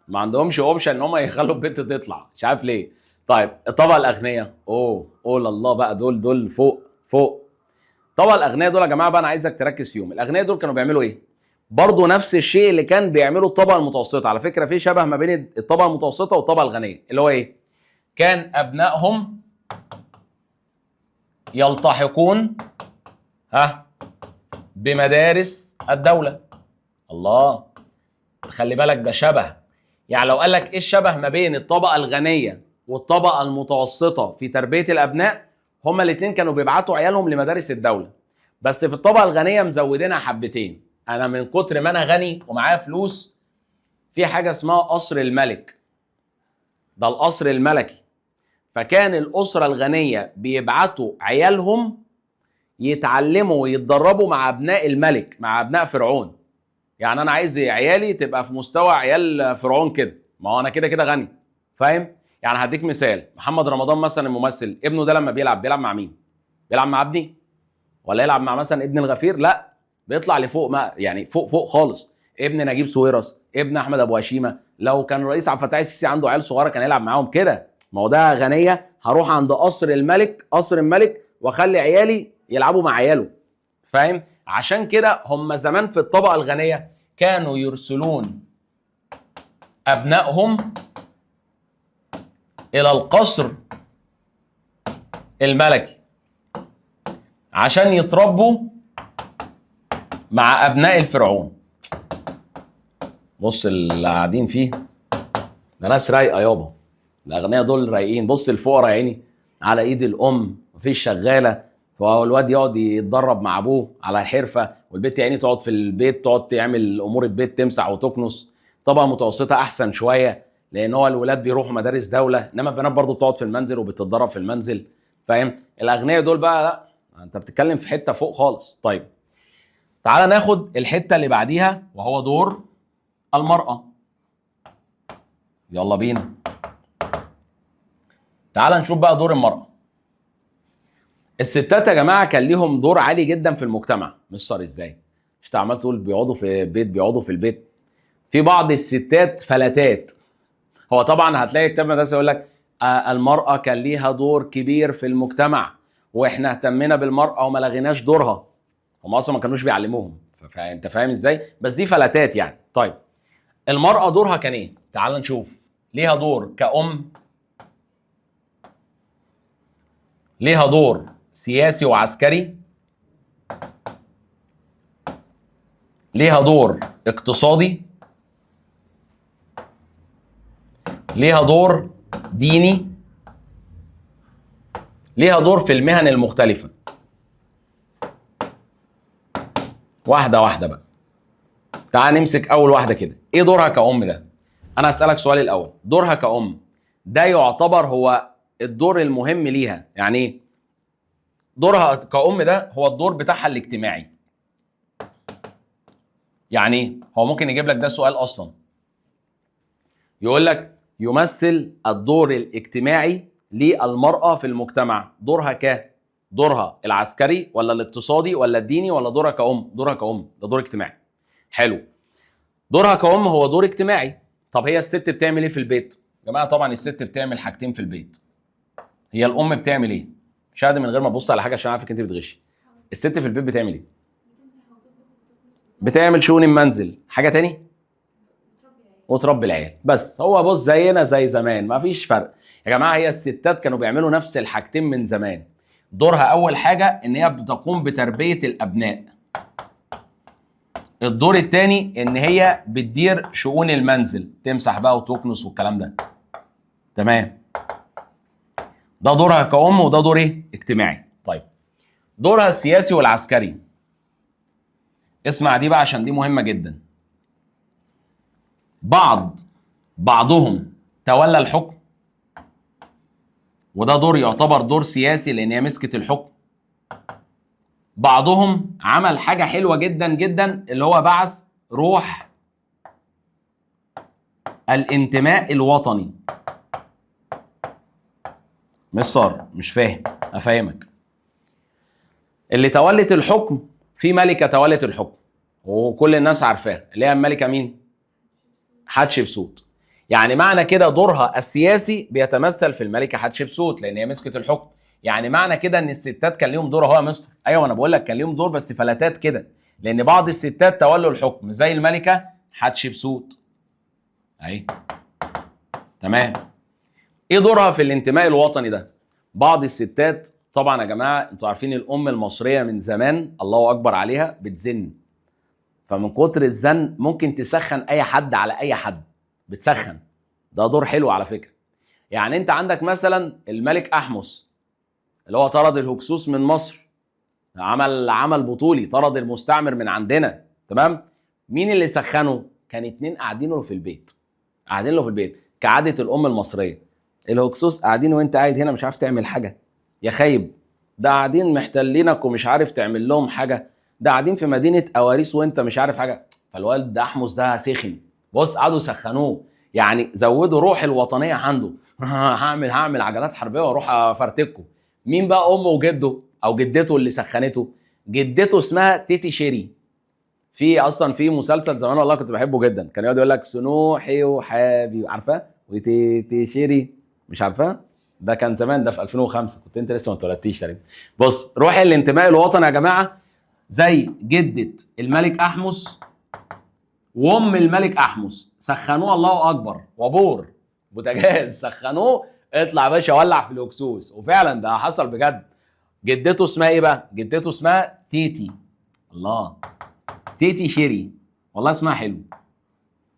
ما عندهمش option ان هم يخلوا البنت تطلع، مش عارف ليه. طيب الطبقة الاغنياء، اوه الله بقى، دول فوق فوق. طبعا الاغنياء دول يا جماعة بقى انا عايزك تركز فيهم. الاغنياء دول كانوا بيعملوا ايه؟ برضه نفس الشيء اللي كان بيعمله الطبقة المتوسطة. على فكرة في شبه ما بين الطبقة المتوسطة والطبقة الغنية، اللي هو ايه؟ كان ابنائهم يلتحقون بمدارس الدولة. الله، خلي بالك ده شبه. يعني لو قال لك ايه الشبه ما بين الطبقة الغنية والطبقة المتوسطة في تربيه الابناء، هما الاثنين كانوا بيبعتوا عيالهم لمدارس الدولة، بس في الطبقة الغنية مزودينها حبتين. انا من كتر ما انا غني ومعايا فلوس، في حاجة اسمها قصر الملك، ده القصر الملكي. فكان الاسرة الغنية بيبعتوا عيالهم يتعلموا ويتدربوا مع ابناء الملك، مع ابناء فرعون. يعني انا عايز عيالي تبقى في مستوى عيال فرعون كده، ما هو انا كده كده غني، فاهم؟ يعني هديك مثال، محمد رمضان مثلا الممثل، ابنه ده لما بيلعب مع مين؟ بيلعب مع ابني؟ ولا يلعب مع مثلا ابن الغفير؟ لا، بيطلع لفوق، ما يعني فوق فوق خالص. ابن نجيب ساويرس، ابن احمد ابو هشيمه. لو كان الرئيس عبد الفتاح السيسي عنده عيال صغيرة كان يلعب معاهم كده. ما هو ده غنية، هروح عند قصر الملك، قصر الملك، واخلي عيالي يلعبوا مع عياله، فاهم؟ عشان كده هم زمان في الطبقة الغنية كانوا يرسلون ابنائهم الى القصر الملكي عشان يتربوا مع ابناء الفرعون. بص اللي قاعدين فيه ده ناس رايقة يابا، الاغنياء دول رايقين. بص الفقراء يا عيني على ايد الام، مفيش شغالة، فالواد يقعد يتدرب مع ابوه على الحرفة، والبنت يا عيني تقعد في البيت تقعد تعمل امور البيت، تمسح وتكنس. طبقه متوسطه احسن شوية، لان هو الولاد بيروحوا مدارس دولة، انما البنات برضو بتقعد في المنزل وبتتدرب في المنزل، فاهم؟ الاغنياء دول بقى لا، انت بتتكلم في حتة فوق خالص. طيب تعال ناخد الحتة اللي بعديها وهو دور المراة. يلا بينا تعال نشوف بقى دور المراة. الستات يا جماعة كان ليهم دور عالي جدا في المجتمع. مصر ازاي؟ مش عمال تقول بيقعدوا في البيت، بيقعدوا في البيت. في بعض الستات فلتات. هو طبعا هتلاقي كتاب مدرسه يقول لك المراة كان ليها دور كبير في المجتمع، واحنا اهتمينا بالمراة وما لغيناش دورها. هم اصلا ما كانوش بيعلموهم، فانت فاهم ازاي؟ بس دي فلتات يعني. طيب المراة دورها كان ايه؟ تعال نشوف. ليها دور كأم، ليها دور سياسي وعسكري، ليها دور اقتصادي، ليها دور ديني، ليها دور في المهن المختلفة. واحدة واحدة بقى. تعال نمسك أول واحدة كده. إيه دورها كأم ده؟ أنا هسألك سؤال الأول. دورها كأم ده يعتبر هو الدور المهم ليها. يعني إيه؟ دورها كأم ده هو الدور بتاعها الاجتماعي. يعني إيه؟ هو ممكن يجيب لك ده سؤال أصلا، يقول لك يمثل الدور الاجتماعي للمرأة في المجتمع. دورها ك دورها العسكري ولا الاقتصادي ولا الديني ولا دورها كأم؟ دورها كأم ده دور اجتماعي. حلو، دورها كأم هو دور اجتماعي. طب هي الست بتعمل ايه في البيت؟ يا جماعة طبعا الست بتعمل حاجتين في البيت. هي الأم بتعمل ايه؟ شاهد من غير ما تبص على حاجة عشان عارفك انت بتغشي. الست في البيت بتعمل ايه؟ بتعمل شؤون المنزل. حاجة تاني؟ وتربي العيال. بس هو بص زينا زي زمان، ما فيش فرق يا جماعة. هي الستات كانوا بيعملوا نفس الحاجتين من زمان. دورها اول حاجة ان هي بتقوم بتربيه الابناء. الدور الثاني ان هي بتدير شؤون المنزل، تمسح بقى وتكنس والكلام ده. تمام، ده دورها كأم، وده دور ايه؟ اجتماعي. طيب دورها السياسي والعسكري. اسمع دي بقى عشان دي مهمة جدا. بعضهم تولى الحكم، وده دور يعتبر دور سياسي لان هي مسكت الحكم. بعضهم عمل حاجة حلوة جدا جدا، اللي هو بعث روح الانتماء الوطني. مستر مش فاهم، افهمك. اللي تولت الحكم، في ملكة تولت الحكم وكل الناس عارفاها، اللي هي الملكة مين؟ حتشبسوت. يعني معنى كده دورها السياسي بيتمثل في الملكة حتشبسوت لان هي مسكت الحكم. يعني معنى كده ان الستات كان ليهم دور اهو يا مستر. ايوه انا بقول لك كان ليهم دور بس فلتات كده، لان بعض الستات تولوا الحكم زي الملكة حتشبسوت اهي. تمام. ايه دورها في الانتماء الوطني ده؟ بعض الستات طبعا يا جماعة انتوا عارفين الام المصرية من زمان الله اكبر عليها بتزن، فمن كتر الزن ممكن تسخن اي حد على اي حد، بتسخن. ده دور حلو على فكرة. يعني انت عندك مثلا الملك احمس اللي هو طرد الهكسوس من مصر، عمل عمل بطولي، طرد المستعمر من عندنا. تمام. مين اللي سخنة؟ كان اتنين قاعدين له في البيت، قاعدين له في البيت كعادة الام المصرية. الهكسوس قاعدين وانت قاعد هنا مش عارف تعمل حاجة يا خايب، ده قاعدين محتلينك ومش عارف تعمل لهم حاجة، ده قاعدين في مدينة اواريس وانت مش عارف حاجة. فالوالد ده احمس ده سخن، بص قعدوا سخنوه، يعني زودوا روح الوطنية عنده. هعمل عجلات حربيه واروح افرتكه. مين بقى امه وجده او جدته اللي سخنته؟ جدته اسمها تيتي شيري. في اصلا في مسلسل زمان والله كنت بحبه جدا، كان يقعد يقول لك سنوحي وحابي، عارفاه؟ وتيتي شيري، مش عارفاه؟ ده كان زمان، ده في 2005 كنت انت لسه ما اتولدتيش تقريبا. بص، روح الانتماء الوطني يا جماعة زي جده الملك احمس وام الملك احمس، سخنوه الله اكبر، وابور بوتاجاز سخنوه، اطلع يا باشا ولع في الهكسوس. وفعلا ده حصل بجد. جدته اسمها ايه بقى؟ جدته اسمها تيتي. الله، تيتي شيري، والله اسمها حلو،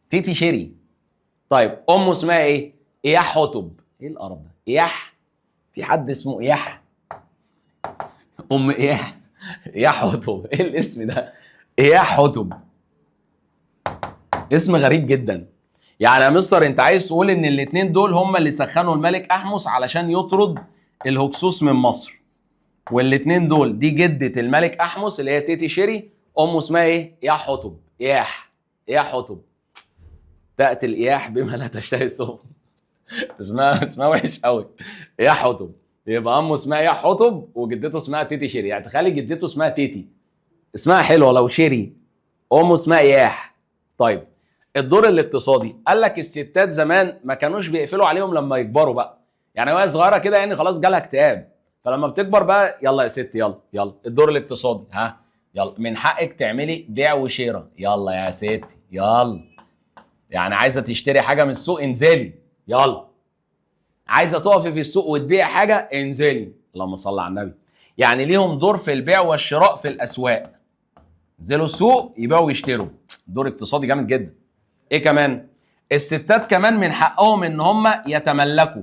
تيتي شيري. طيب امه اسمها ايه؟ اياح حتب. ايه القرف ده؟ اياح؟ في حد اسمه اياح؟ ام اياح، اياح حتب، ايه الاسم ده؟ اياح حتب، اسم غريب جدا. يعني يا مستر انت عايز تقول ان الاثنين دول هم اللي سخنوا الملك احمس علشان يطرد الهكسوس من مصر، والاثنين دول دي جدة الملك احمس اللي هي تيتي شيري، امه اسمها ايه؟ اياح حتب. اياح، اياح حتب، تأتي الاياح بما لا تشتهي السفن. اسمها وحش قوي، اياح حتب. يبقى امه اسمها اياح حتب وجدته اسمها تيتي شيري. يعني تخيلي جدته اسمها تيتي، اسمها حلوة لو شيري، امه اسمها اياح. طيب الدور الاقتصادي، قال لك الستات زمان ما كانوش بيقفلوا عليهم لما يكبروا بقى، يعني وهي صغيرة كده يعني خلاص جالها اكتئاب، فلما بتكبر بقى يلا يا ست يلا يلا الدور الاقتصادي، ها يلا من حقك تعملي بيع وشراء، يلا يا ستي يلا، يعني عايزه تشتري حاجة من السوق انزلي، يلا عايزه تقفي في السوق وتبيع حاجة انزلي، اللهم صل على النبي. يعني ليهم دور في البيع والشراء في الاسواق، انزلوا السوق يبيعوا ويشتروا، دور اقتصادي جامد جدا. ايه كمان؟ الستات كمان من حقهم ان هم يتملكوا،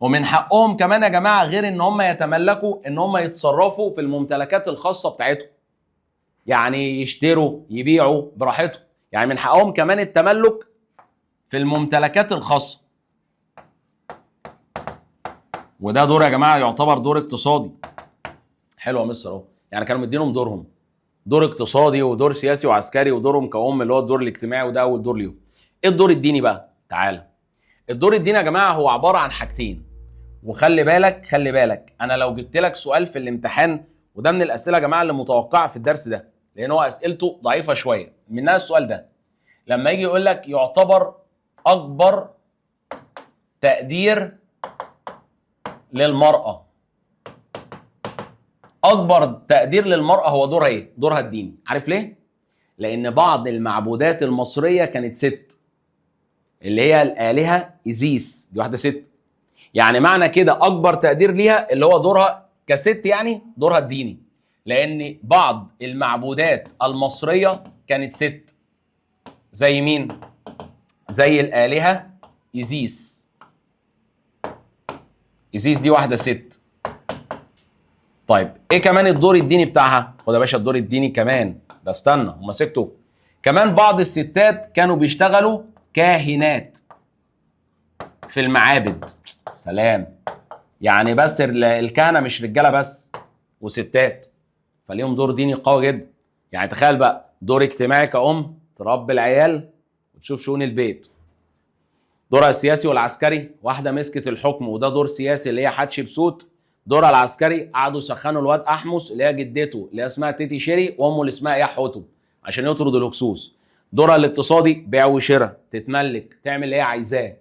ومن حقهم كمان يا جماعة غير ان هم يتملكوا ان هم يتصرفوا في الممتلكات الخاصة بتاعتهم، يعني يشتروا يبيعوا براحتهم، يعني من حقهم كمان التملك في الممتلكات الخاصة. وده دور يا جماعة يعتبر دور اقتصادي. حلو يا مستر اهو، يعني كانوا مدينهم دورهم، دور اقتصادي ودور سياسي وعسكري، ودورهم كأم اللي هو الدور الاجتماعي، وده اول دور ليهم. ايه الدور الديني بقى؟ تعالى. الدور الديني يا جماعة هو عبارة عن حاجتين، وخلي بالك خلي بالك، انا لو جبت لك سؤال في الامتحان، وده من الاسئلة يا جماعة اللي متوقعه في الدرس ده لان هو اسئلته ضعيفة شوية، منها السؤال ده لما يجي يقول لك يعتبر اكبر تقدير للمراة، اكبر تقدير للمراة هو دورها ايه؟ دورها الديني. عارف ليه؟ لان بعض المعبودات المصرية كانت ست، اللي هي الالهة ايزيس، دي واحدة ست. يعني معنى كده اكبر تقدير ليها اللي هو دورها كست، يعني دورها الديني، لان بعض المعبودات المصرية كانت ست. زي مين؟ زي الالهة ايزيس. ايزيس دي واحدة ست. طيب ايه كمان الدور الديني بتاعها؟ خد يا باشا الدور الديني كمان ده، استنى هما سكتوا. كمان بعض الستات كانوا بيشتغلوا كاهنات في المعابد. سلام، يعني بس الكهنة مش رجاله بس وستات، فليهم دور ديني قوي جدا. يعني تخيل بقى دور اجتماعي كأم تربي العيال وتشوف شؤون البيت، دورها السياسي والعسكري، واحدة مسكت الحكم وده دور سياسي اللي هي حتشبسوت. دورها العسكري قعدوا يسخنوا الواد احمس اللي هي جدته اللي هي اسمها تيتي شيري وامه اللي اسمها اياح حتب عشان يطرد الهكسوس. دورها الاقتصادي بيع وشراء، تتملك، تعمل اللي هي عايزاه.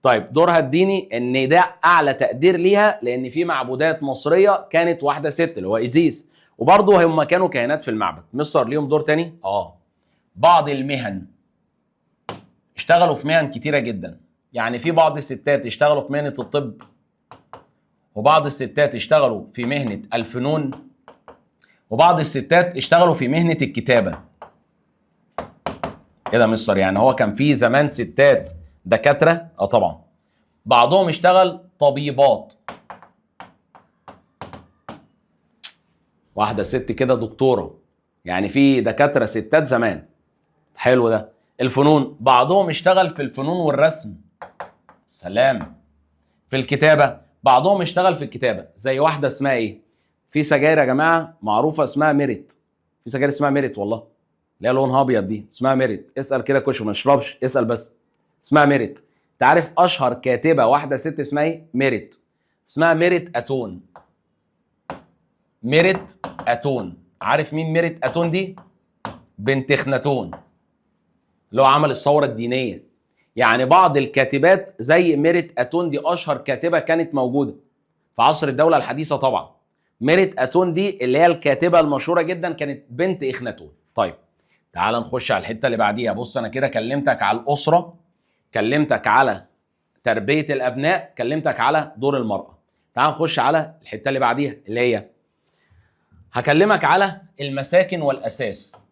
طيب دورها الديني ان ده اعلى تقدير ليها لان في معبودات مصرية كانت واحدة ست اللي هو ايزيس، وبرضه هم كانوا كاهنات في المعبد. مصر ليهم دور تاني؟ بعض المهن، اشتغلوا في مهن كتيرة جدا. يعني في بعض الستات اشتغلوا في مهنة الطب، وبعض الستات اشتغلوا في مهنة الفنون، وبعض الستات اشتغلوا في مهنة الكتابة. ايه ده مستر؟ يعني هو كان في زمان ستات دكاترة؟ طبعا. بعضهم اشتغل طبيبات، واحدة ست كده دكتورة، يعني في دكاترة ستات زمان. حلو ده. الفنون، بعضهم اشتغل في الفنون والرسم. سلام. في الكتابة، بعضهم اشتغل في الكتابة، زي واحدة اسمها ايه؟ في سجاير يا جماعة معروفة اسمها ميريت، في سجاير اسمها ميريت والله، اللي هي لونها ابيض دي اسمها ميريت. اسأل كده كشف، ما اشربش، اسأل بس، اسمها ميريت. انت عارف اشهر كاتبة واحدة ست اسمها ايه؟ ميريت. اسمها ميريت اتون. ميريت اتون عارف مين ميرت اتون دي؟ بنت اخناتون، اللي هو عمل الثورة الدينية. يعني بعض الكاتبات زي ميرت اتون دي اشهر كاتبه كانت موجودة في عصر الدولة الحديثة طبعا. ميرت اتون دي اللي هي الكاتبة المشهورة جدا، كانت بنت اخناتون. طيب تعال نخش على الحتة اللي بعديها. بص انا كده كلمتك على الاسرة، كلمتك على تربيه الابناء، كلمتك على دور المراة. تعال نخش على الحتة اللي بعديها اللي هي هكلمك على المساكن والاساس.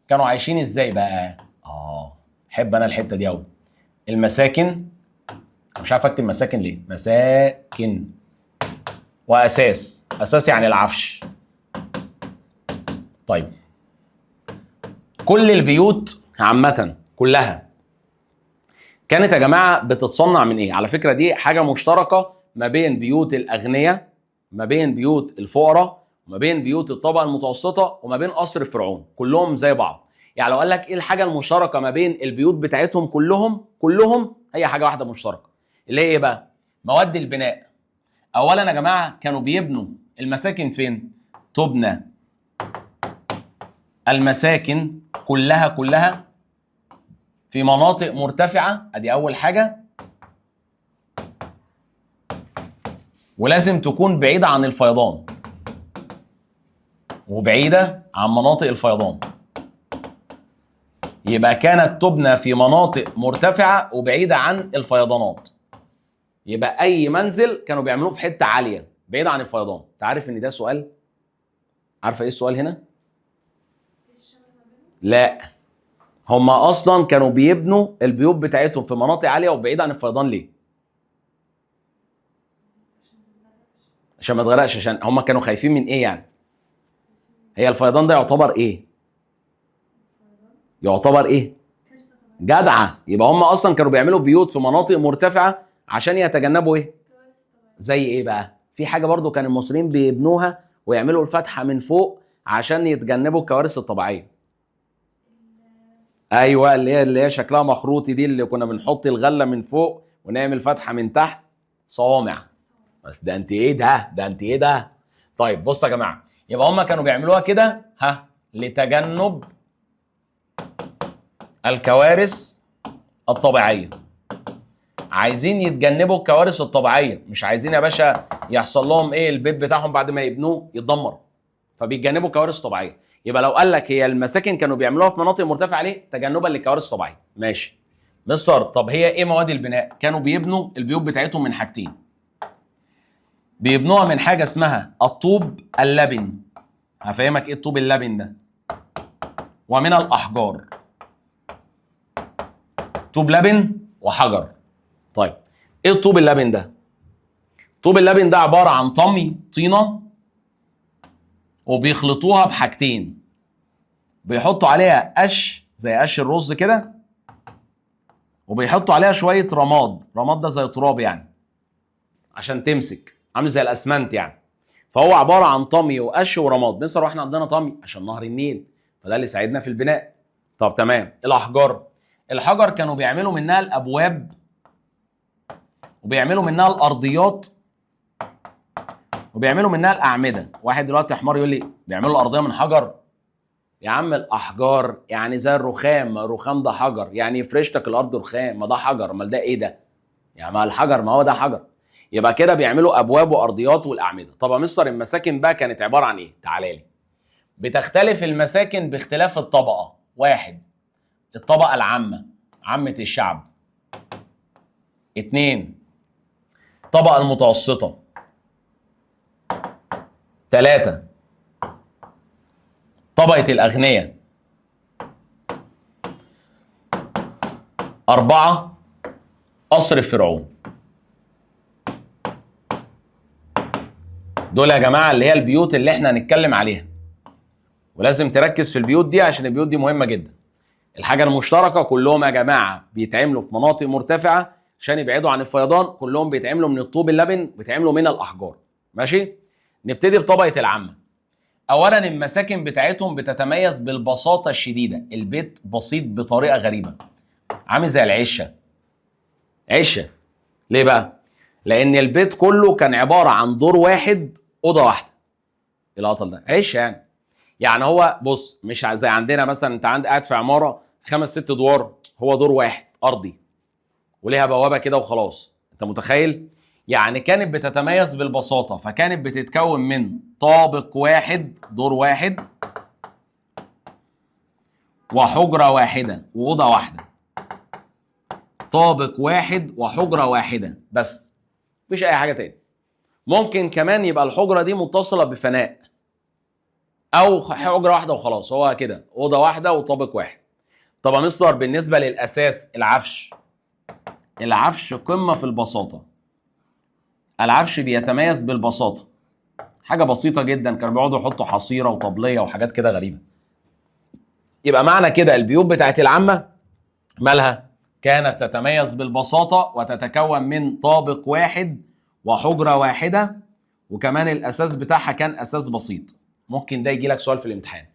كانوا عايشين ازاي بقى؟ احب انا الحتة دي قوي. المساكن، مش عارف اكتب مساكن ليه، مساكن واساس. اساس يعني العفش. طيب كل البيوت عامة كلها كانت يا جماعة بتتصنع من ايه؟ على فكرة دي حاجة مشتركة ما بين بيوت الاغنياء، ما بين بيوت الفقراء، وما بين بيوت الطبقة المتوسطة، وما بين قصر فرعون، كلهم زي بعض. يعني لو قال لك ايه الحاجة المشتركة ما بين البيوت بتاعتهم كلهم، كلهم هي حاجة واحدة مشتركة، اللي هي ايه بقى؟ مواد البناء. اولا يا جماعة كانوا بيبنوا المساكن فين؟ تبنى المساكن كلها كلها في مناطق مرتفعة، ادي اول حاجة، ولازم تكون بعيدة عن الفيضان، وبعيدة عن مناطق الفيضان. يبقى كانت تبنى في مناطق مرتفعة وبعيدة عن الفيضانات. يبقى أي منزل كانوا بيعملوه في حتة عالية بعيدة عن الفيضان. أنت عارف إن ده سؤال؟ عارفة إيه السؤال هنا؟ لا، هما أصلا كانوا بيبنوا البيوت بتاعتهم في مناطق عالية وبعيدة عن الفيضان ليه؟ عشان ما تغرقش. عشان هما كانوا خايفين من إيه يعني؟ هي الفيضان ده يعتبر إيه؟ يعتبر ايه؟ جدعه. يبقى هم اصلا كانوا بيعملوا بيوت في مناطق مرتفعة عشان يتجنبوا ايه؟ زي ايه بقى؟ في حاجة برضو كان المصريين بيبنوها ويعملوا الفتحة من فوق عشان يتجنبوا الكوارث الطبيعية. ايوه، اللي هي شكلها مخروطي دي، اللي كنا بنحط الغلة من فوق ونعمل فتحه من تحت، صوامع. بس ده انت ايه ده؟ ده انت ايه ده؟ طيب بصوا يا جماعة، يبقى هم كانوا بيعملوها كده ها لتجنب الكوارث الطبيعية. عايزين يتجنبوا الكوارث الطبيعية، مش عايزين يا باشا يحصل لهم ايه، البيت بتاعهم بعد ما يبنوه يتدمر، فبيتجنبوا الكوارث الطبيعية. يبقى لو قال لك هي المساكن كانوا بيعملوها في مناطق مرتفعة ليه؟ تجنبا للكوارث الطبيعية. ماشي مستر، طب هي ايه مواد البناء؟ كانوا بيبنوا البيوت بتاعتهم من حاجتين. بيبنوها من حاجة اسمها الطوب اللبن، هفهمك ايه الطوب اللبن ده، ومن الاحجار. طوب لبن وحجر. طيب ايه الطوب اللبن ده؟ طوب اللبن ده عبارة عن طمي طينه، وبيخلطوها بحاجتين، بيحطوا عليها قش زي قش الرز كده، وبيحطوا عليها شوية رماد، رماد ده زي تراب يعني عشان تمسك، عامل زي الاسمنت يعني. فهو عبارة عن طمي وقش ورماد. مصر واحنا عندنا طمي عشان نهر النيل، فده اللي ساعدنا في البناء. طب تمام. الاحجار، الحجر كانوا بيعملوا منها الابواب، وبيعملوا منها الارضيات، وبيعملوا منها الاعمدة. واحد دلوقتي حمار يقول لي بيعملوا الارضية من حجر؟ يا عم الاحجار يعني زي الرخام، الرخام ده حجر، يعني يفرش لك الارض رخام، ما ده حجر، امال ده ايه ده؟ يعني ما الحجر، ما هو ده حجر. يبقى كده بيعملوا ابواب وارضيات والاعمده. طب يا مستر المساكن بقى كانت عبارة عن ايه؟ تعالى لي. بتختلف المساكن باختلاف الطبقة. واحد، الطبقة العامة، عامة الشعب. اتنين، الطبقة المتوسطة. تلاتة، طبقه الاغنياء. أربعة، قصر فرعون. دول يا جماعة اللي هي البيوت اللي احنا هنتكلم عليها، ولازم تركز في البيوت دي عشان البيوت دي مهمة جدا. الحاجة المشتركة كلهم يا جماعة بيتعملوا في مناطق مرتفعة عشان يبعدوا عن الفيضان، كلهم بيتعملوا من الطوب اللبن، بيتعملوا من الاحجار. ماشي؟ نبتدي بطبقه العامة. اولا المساكن بتاعتهم بتتميز بالبساطة الشديدة، البيت بسيط بطريقة غريبة، عامل زي العشه. عشه ليه بقى؟ لان البيت كله كان عبارة عن دور واحد، اوضة واحدة. الهطل ده؟ عش يعني. يعني هو بص مش زي عندنا مثلا، انت عند قاعد في عمارة 5 6 ادوار، هو دور واحد ارضي وليها بوابه كده وخلاص. انت متخيل؟ يعني كانت بتتميز بالبساطة، فكانت بتتكون من طابق واحد، دور واحد، وحجره واحدة واوضه واحدة. طابق واحد وحجره واحدة بس، مفيش اي حاجة تاني. ممكن كمان يبقى الحجرة دي متصلة بفناء او حجره واحدة وخلاص، هو كده اوضة واحدة وطابق واحد. طب يا مستر بالنسبة للاساس، العفش، العفش قمة في البساطة. العفش بيتميز بالبساطة، حاجة بسيطة جدا، كانوا بيقعدوا يحطوا حصيره وطبليه وحاجات كده غريبة. يبقى معنى كده البيوت بتاعت العامة مالها؟ كانت تتميز بالبساطة وتتكون من طابق واحد وحجره واحدة، وكمان الاساس بتاعها كان اساس بسيط. ممكن ده يجي لك سؤال في الامتحان.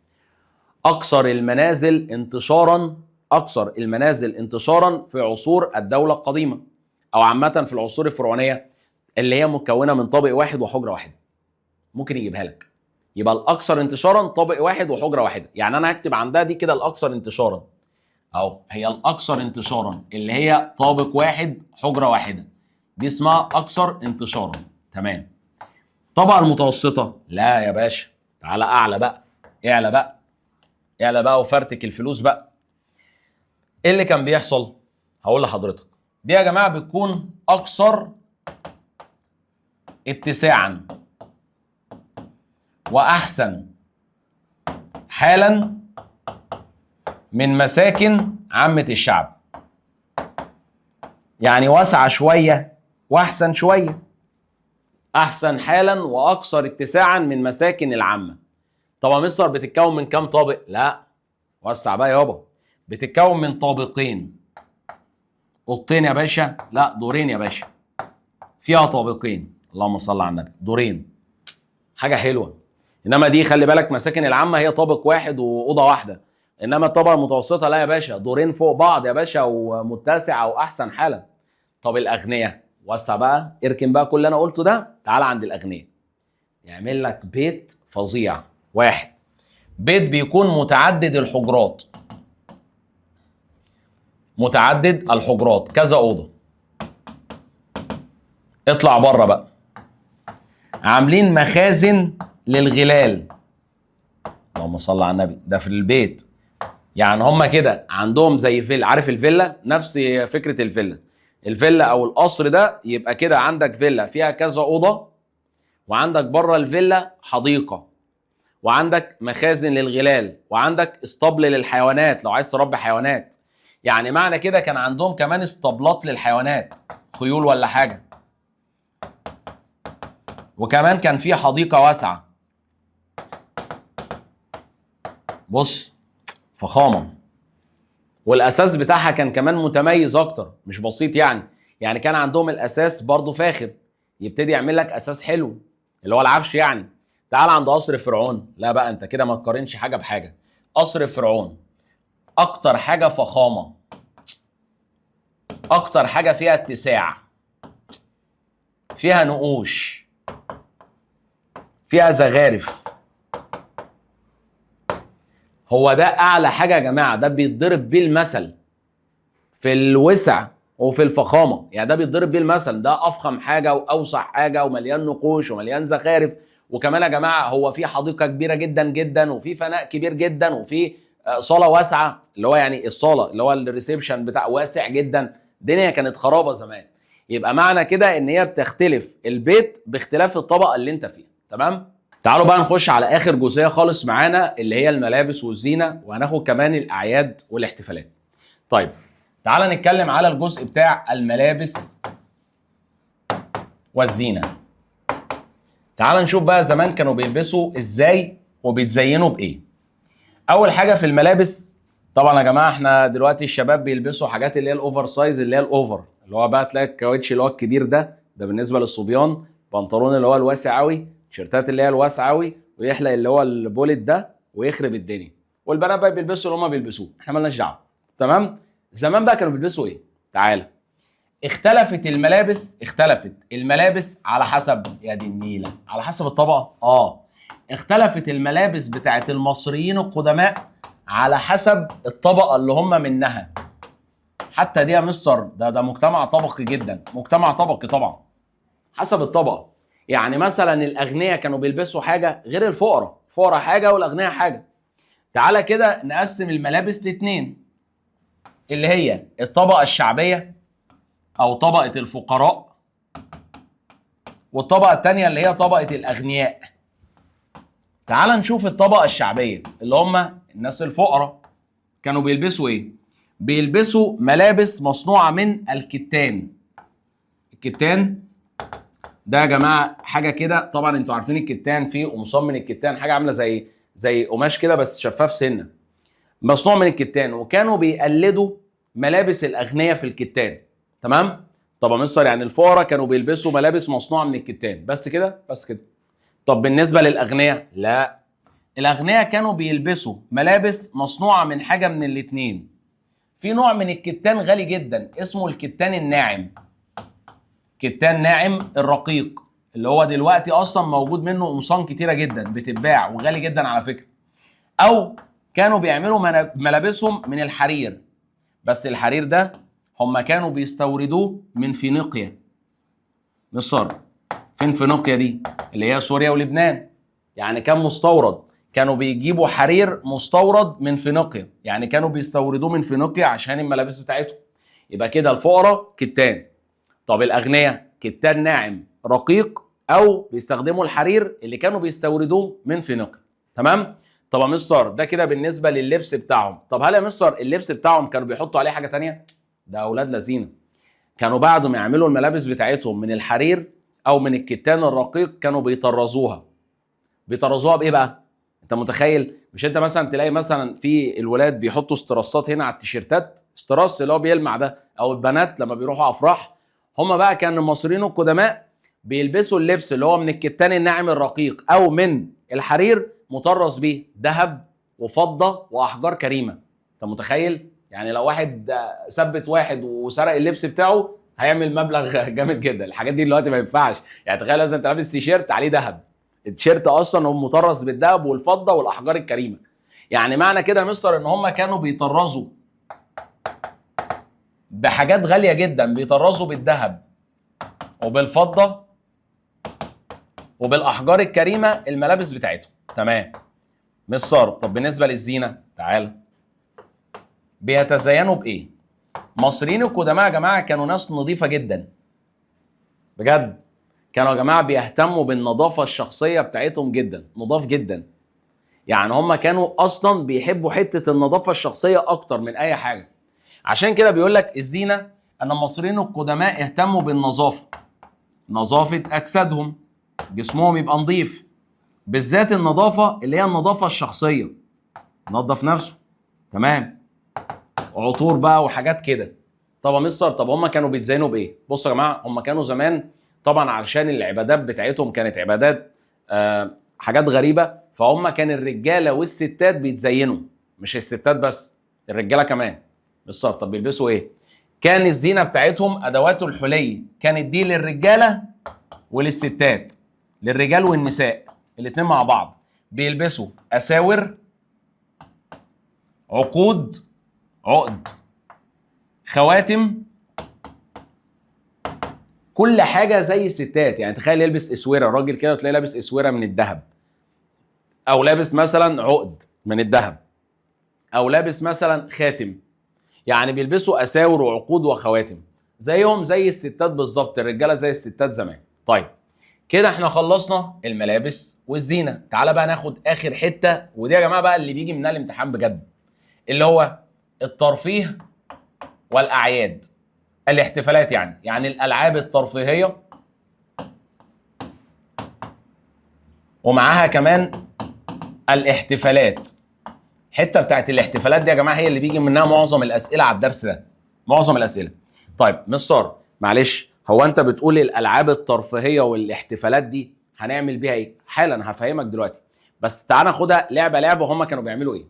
اكثر المنازل انتشارا، اكثر المنازل انتشارا في عصور الدولة القديمة او عامة في العصور الفرعونية، اللي هي مكونة من طابق واحد وحجره واحدة. ممكن يجيبها لك. يبقى الاكثر انتشارا طابق واحد وحجره واحدة. يعني انا هكتب عندها دي كده الاكثر انتشارا اهو، هي الاكثر انتشارا اللي هي طابق واحد حجره واحدة، دي اسمها اكثر انتشارا. تمام. الطبقة المتوسطة، لا يا باشا، تعالى اعلى بقى، اعلى بقى، اعلى بقى وفرتك الفلوس بقى. ايه اللي كان بيحصل؟ هقول لحضرتك. دي يا جماعة بتكون اكثر اتساعا واحسن حالا من مساكن عامة الشعب. يعني واسعة شوية واحسن شوية، احسن حالا واكثر اتساعا من مساكن العامة. طب يا مستر بتتكون من كام طابق؟ لا وسع بقى يابا، بتتكون من طابقين، اوضتين يا باشا، لا دورين يا باشا، فيها طابقين، اللهم صل على النبي، دورين، حاجة حلوة. انما دي خلي بالك مساكن العامة هي طابق واحد واوضه واحدة، انما الطبقة المتوسطة لا يا باشا، دورين فوق بعض يا باشا ومتسعه واحسن حالا. طب الاغنياء، وسع بقى، اركن بقى كل اللي انا قلته ده، تعال عند الاغنياء. يعمل لك بيت فظيع. واحد، بيت بيكون متعدد الحجرات، متعدد الحجرات، كذا اوضة. اطلع بره بقى، عاملين مخازن للغلال، اللهم صل على النبي، ده في البيت. يعني هم كده عندهم زي فيلا، عارف الفيلا؟ نفس فكرة الفيلا، الفيلا او القصر ده، يبقى كده عندك فيلا فيها كذا اوضة، وعندك بره الفيلا حديقة، وعندك مخازن للغلال، وعندك اسطبل للحيوانات لو عايز تربي حيوانات. يعني معنى كده كان عندهم كمان اسطبلات للحيوانات، خيول ولا حاجة. وكمان كان في حديقة واسعة. بص فخامة. والاساس بتاعها كان كمان متميز اكتر، مش بسيط يعني. يعني كان عندهم الاساس برضو فاخر، يبتدي يعمل لك اساس حلو اللي هو العفش يعني. تعال عند قصر فرعون، لا بقى انت كده ما تقارنش حاجة بحاجة. قصر فرعون اكتر حاجة فخامة، اكتر حاجة فيها اتساع، فيها نقوش، فيها زخارف. هو ده اعلى حاجة يا جماعة، ده بيتضرب بيه المثل في الوسع وفي الفخامة. يعني ده بيتضرب بيه المثل، ده افخم حاجة واوسع حاجة ومليان نقوش ومليان زخارف. وكمان يا جماعة هو في حديقة كبيرة جدا جدا، وفي فناء كبير جدا، وفي صاله واسعة، اللي هو يعني الصاله اللي هو ال reception بتاع واسع جدا. الدنيا كانت خرابه زمان. يبقى معنى كده ان هي بتختلف البيت باختلاف الطبقة اللي انت فيها. تمام؟ تعالوا بقى نخش على اخر جزئية خالص معانا اللي هي الملابس والزينة، وهناخد كمان الاعياد والاحتفالات. طيب تعالى نتكلم على الجزء بتاع الملابس والزينة. تعالى نشوف بقى زمان كانوا بيلبسوا ازاي وبيتزينوا بايه. اول حاجة في الملابس، طبعا يا جماعة احنا دلوقتي الشباب بيلبسوا حاجات اللي هي ال oversize، اللي هي ال over، اللي هو بقى تلاقي الكاوتش اللي هو الكبير ده، ده بالنسبة للصبيان، بنطلون اللي هو الواسع قوي، تيشيرتات اللي هي الواسعة قوي، ويحلق اللي هو ال mullet ده ويخرب الدنيا. والبنات بقى بيلبسوا اللي هم بيلبسوه، احنا مالناش دعوه. تمام؟ زمان بقى كانوا بيلبسوا ايه؟ تعالى. اختلفت الملابس، اختلفت الملابس على حسب، يا دي النيله، على حسب الطبقة. اختلفت الملابس بتاعت المصريين القدماء على حسب الطبقة اللي هم منها. حتى دي يا مستر ده مجتمع طبقي جدا، مجتمع طبقي طبعا حسب الطبقة. يعني مثلا الاغنياء كانوا بيلبسوا حاجة غير الفقراء، الفقراء حاجة والاغنياء حاجة. تعالى كده نقسم الملابس لاتنين، اللي هي الطبقة الشعبية او طبقه الفقراء، والطبقة التانية اللي هي طبقه الاغنياء. تعال نشوف الطبقة الشعبية اللي هم الناس الفقراء كانوا بيلبسوا ايه؟ بيلبسوا ملابس مصنوعة من الكتان. الكتان ده يا جماعة حاجة كده، طبعا انتوا عارفين الكتان، فيه قمصان من الكتان، حاجة عامله زي قماش كده بس شفاف سنة، مصنوع من الكتان، وكانوا بيقلدوا ملابس الاغنياء في الكتان. تمام؟ طب يا مستر يعني الفقراء كانوا بيلبسوا ملابس مصنوعة من الكتان بس كده؟ بس كده. طب بالنسبة للاغنياء؟ لا، الاغنياء كانوا بيلبسوا ملابس مصنوعة من حاجة من الاتنين. في نوع من الكتان غالي جدا اسمه الكتان الناعم، كتان ناعم الرقيق، اللي هو دلوقتي اصلا موجود منه قمصان كتيرة جدا بتتباع وغالي جدا على فكرة. او كانوا بيعملوا ملابسهم من الحرير، بس الحرير ده هم كانوا بيستوردوه من فينيقيا. مصر فين فينيقيا دي؟ اللي هي سوريا ولبنان. يعني كان مستورد، كانوا بيجيبوا حرير مستورد من فينيقيا، يعني كانوا بيستوردوه من فينيقيا عشان الملابس بتاعتهم. يبقى كده الفقراء كتان. طب الاغنياء كتان ناعم رقيق، او بيستخدموا الحرير اللي كانوا بيستوردوه من فينيقيا. تمام؟ طب يا مستر ده كده بالنسبة لللبس بتاعهم. طب هل يا مستر اللبس بتاعهم كانوا بيحطوا عليه حاجة تانية؟ ده اولاد لذينه، كانوا بعد ما يعملوا الملابس بتاعتهم من الحرير او من الكتان الرقيق كانوا بيطرزوها. بيطرزوها بايه بقى؟ انت متخيل؟ مش انت مثلا تلاقي مثلا في الولاد بيحطوا استراسات هنا على التيشيرتات، استراس اللي هو بيلمع ده، او البنات لما بيروحوا افراح. هم بقى كانوا المصريين القدماء بيلبسوا اللبس اللي هو من الكتان الناعم الرقيق او من الحرير مطرز بيه ذهب وفضة واحجار كريمة. انت متخيل؟ يعني لو واحد ثبت واحد وسرق اللبس بتاعه هيعمل مبلغ جامد جدا. الحاجات دي دلوقتي ما ينفعش. يعني تخيل مثلا انت لابس تيشيرت عليه ذهب، التيشيرت اصلا هو مطرز بالذهب والفضة والاحجار الكريمة. يعني معنى كده يا مستر ان هم كانوا بيطرزوا بحاجات غالية جدا، بيطرزوا بالذهب وبالفضه وبالاحجار الكريمة الملابس بتاعتهم. تمام مستر. طب بالنسبة للزينة، تعال بيتزينوا بايه؟ مصريين القدماء يا جماعة كانوا ناس نظيفة جدا بجد، كانوا يا جماعة بيهتموا بالنظافة الشخصية بتاعتهم جدا، نظاف جدا. يعني هم كانوا اصلا بيحبوا حتة النظافة الشخصية اكتر من اي حاجة. عشان كده بيقول لك الزينة ان المصريين القدماء اهتموا بالنظافة، نظافة اجسادهم، جسمهم يبقى نظيف، بالذات النظافة اللي هي النظافة الشخصية، نظف نفسه. تمام، عطور بقى وحاجات كده. طب يا مستر طب هم كانوا بيتزينوا بايه؟ بصوا يا جماعة، هم كانوا زمان طبعا علشان العبادات بتاعتهم كانت عبادات حاجات غريبة، فهم كان الرجالة والستات بيتزينوا، مش الستات بس، الرجالة كمان. مستر طب بيلبسوا ايه؟ كان الزينة بتاعتهم ادوات الحلي، كانت دي للرجاله وللستات، للرجال والنساء الاتنين مع بعض. بيلبسوا اساور، عقود، عقد، خواتم، كل حاجة زي الستات. يعني تخيل يلبس اسورة راجل كده وتلاقيه لابس اسورة من الذهب، او لابس مثلا عقد من الذهب، او لابس مثلا خاتم. يعني بيلبسوا اساور وعقود وخواتم زيهم زي الستات بالظبط، الرجالة زي الستات زمان. طيب كده احنا خلصنا الملابس والزينة. تعالى بقى ناخد اخر حتة، ودي يا جماعة بقى اللي بيجي منها الامتحان بجد، اللي هو الترفيه والاعياد، الاحتفالات، يعني الالعاب الترفيهية ومعاها كمان الاحتفالات. الحتة بتاعت الاحتفالات دي يا جماعة هي اللي بيجي منها معظم الاسئلة على الدرس ده، معظم الاسئلة. طيب مستر معلش، هو انت بتقول الالعاب الترفيهية والاحتفالات دي هنعمل بيها ايه؟ حالا هفهمك دلوقتي، بس تعال ناخدها لعبه لعبه. هما كانوا بيعملوا ايه؟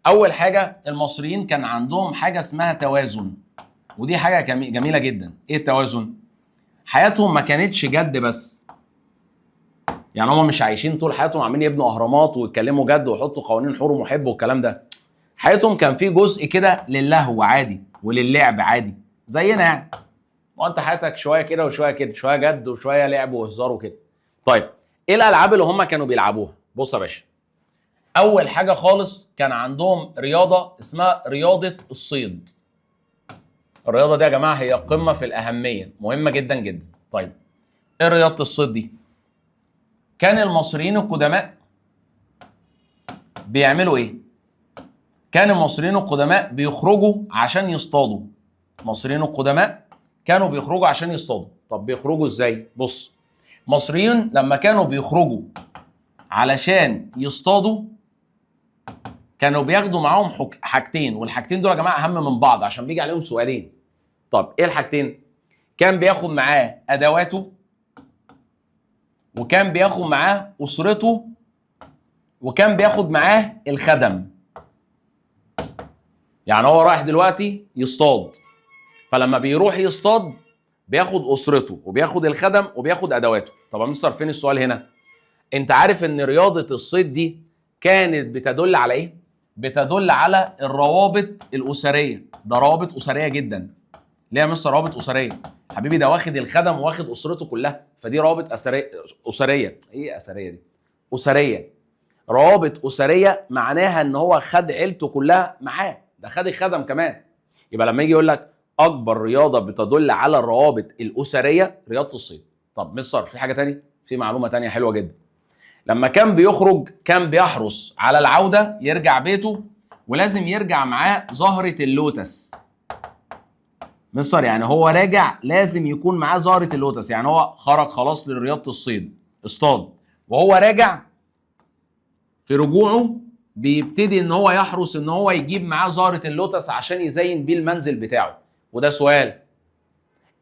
اول حاجة المصريين كان عندهم حاجة اسمها توازن، ودي حاجة جميلة جدا. ايه التوازن؟ حياتهم ما كانتش جد بس، يعني هم مش عايشين طول حياتهم عاملين يبنوا اهرامات ويتكلموا جد ويحطوا قوانين حور ومحب والكلام ده. حياتهم كان في جزء كده للهو عادي وللعب عادي زينا يعني. وانت حياتك شوية كده وشوية كده، شوية جد وشوية لعب وهزار وكده. طيب ايه الالعاب اللي هم كانوا بيلعبوها؟ بص يا باشا، اول حاجة خالص كان عندهم رياضة اسمها رياضة الصيد. الرياضة دي يا جماعة هي قمة في الاهمية، مهمة جدا جدا. طيب ايه رياضة الصيد دي؟ كان المصريين القدماء بيعملوا ايه؟ كان المصريين القدماء بيخرجوا عشان يصطادوا. المصريين القدماء كانوا بيخرجوا عشان يصطادوا. طب بيخرجوا ازاي؟ بص، المصريين لما كانوا بيخرجوا علشان يصطادوا كانوا بياخدوا معاهم حاجتين، والحاجتين دول يا جماعة اهم من بعض عشان بيجي عليهم سؤالين. طب ايه الحاجتين؟ كان بياخد معاه ادواته، وكان بياخد معاه اسرته، وكان بياخد معاه الخدم. يعني هو رايح دلوقتي يصطاد، فلما بيروح يصطاد بياخد اسرته وبياخد الخدم وبياخد ادواته. طب يا مستر فين السؤال هنا؟ انت عارف ان رياضة الصيد دي كانت بتدل على ايه؟ بتدل على الروابط الاسرية. ده روابط اسرية جدا. ليه يا مستر روابط اسرية؟ حبيبي ده واخد الخدم واخد اسرته كلها، فدي روابط اسرية. ايه اسرية دي؟ اسرية. روابط اسرية معناها ان هو خد عيلته كلها معاه، ده خد الخدم كمان. يبقى لما يجي يقول لك اكبر رياضة بتدل على الروابط الاسرية رياضة الصيد. طب مستر في حاجة تاني؟ في معلومة تانية حلوة جدا. لما كان بيخرج كان بيحرص على العودة، يرجع بيته ولازم يرجع معاه زهره اللوتس. مستر يعني هو راجع لازم يكون معاه زهره اللوتس، يعني هو خرج خلاص لرياضه الصيد، اصطاد، وهو راجع في رجوعه بيبتدي ان هو يحرص ان هو يجيب معاه زهره اللوتس عشان يزين بيه المنزل بتاعه. وده سؤال،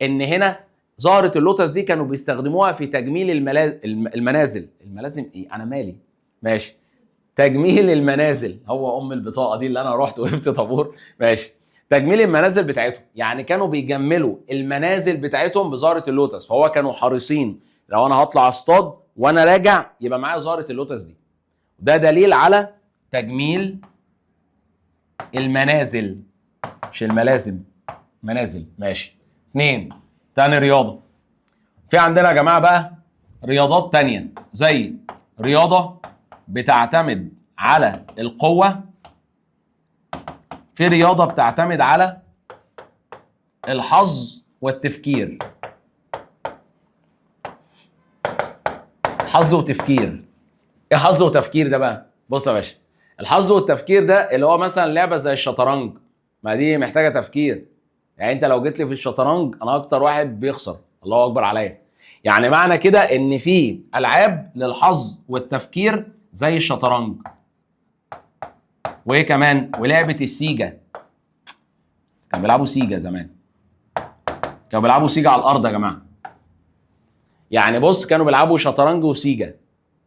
ان هنا زهره اللوتس دي كانوا بيستخدموها في تجميل المنازل. الملازم ايه؟ انا مالي؟ ماشي، تجميل المنازل، هو ام البطاقة دي اللي انا رحت وقفت طابور. ماشي، تجميل المنازل بتاعتهم، يعني كانوا بيجملوا المنازل بتاعتهم بزهره اللوتس، فهو كانوا حريصين لو انا هطلع اصطاد وانا راجع يبقى معايا زهره اللوتس دي. ده دليل على تجميل المنازل، مش الملازم، منازل. ماشي. اتنين، تاني رياضة في عندنا يا جماعة بقى رياضات تانية، زي رياضة بتعتمد على القوة، في رياضة بتعتمد على الحظ والتفكير. حظ وتفكير. ايه حظ وتفكير ده بقى؟ بص يا باشا، الحظ والتفكير ده اللي هو مثلا لعبة زي الشطرنج، ما دي محتاجة تفكير. يعني انت لو جيت لي في الشطرنج انا اكتر واحد بيخسر، الله اكبر عليا. يعني معنى كده ان في العاب للحظ والتفكير زي الشطرنج، وايه كمان؟ ولعبة السيجا. كانوا بيلعبوا سيجا زمان، كانوا بيلعبوا سيجا على الارض يا جماعة. يعني بص، كانوا بيلعبوا شطرنج وسيجا.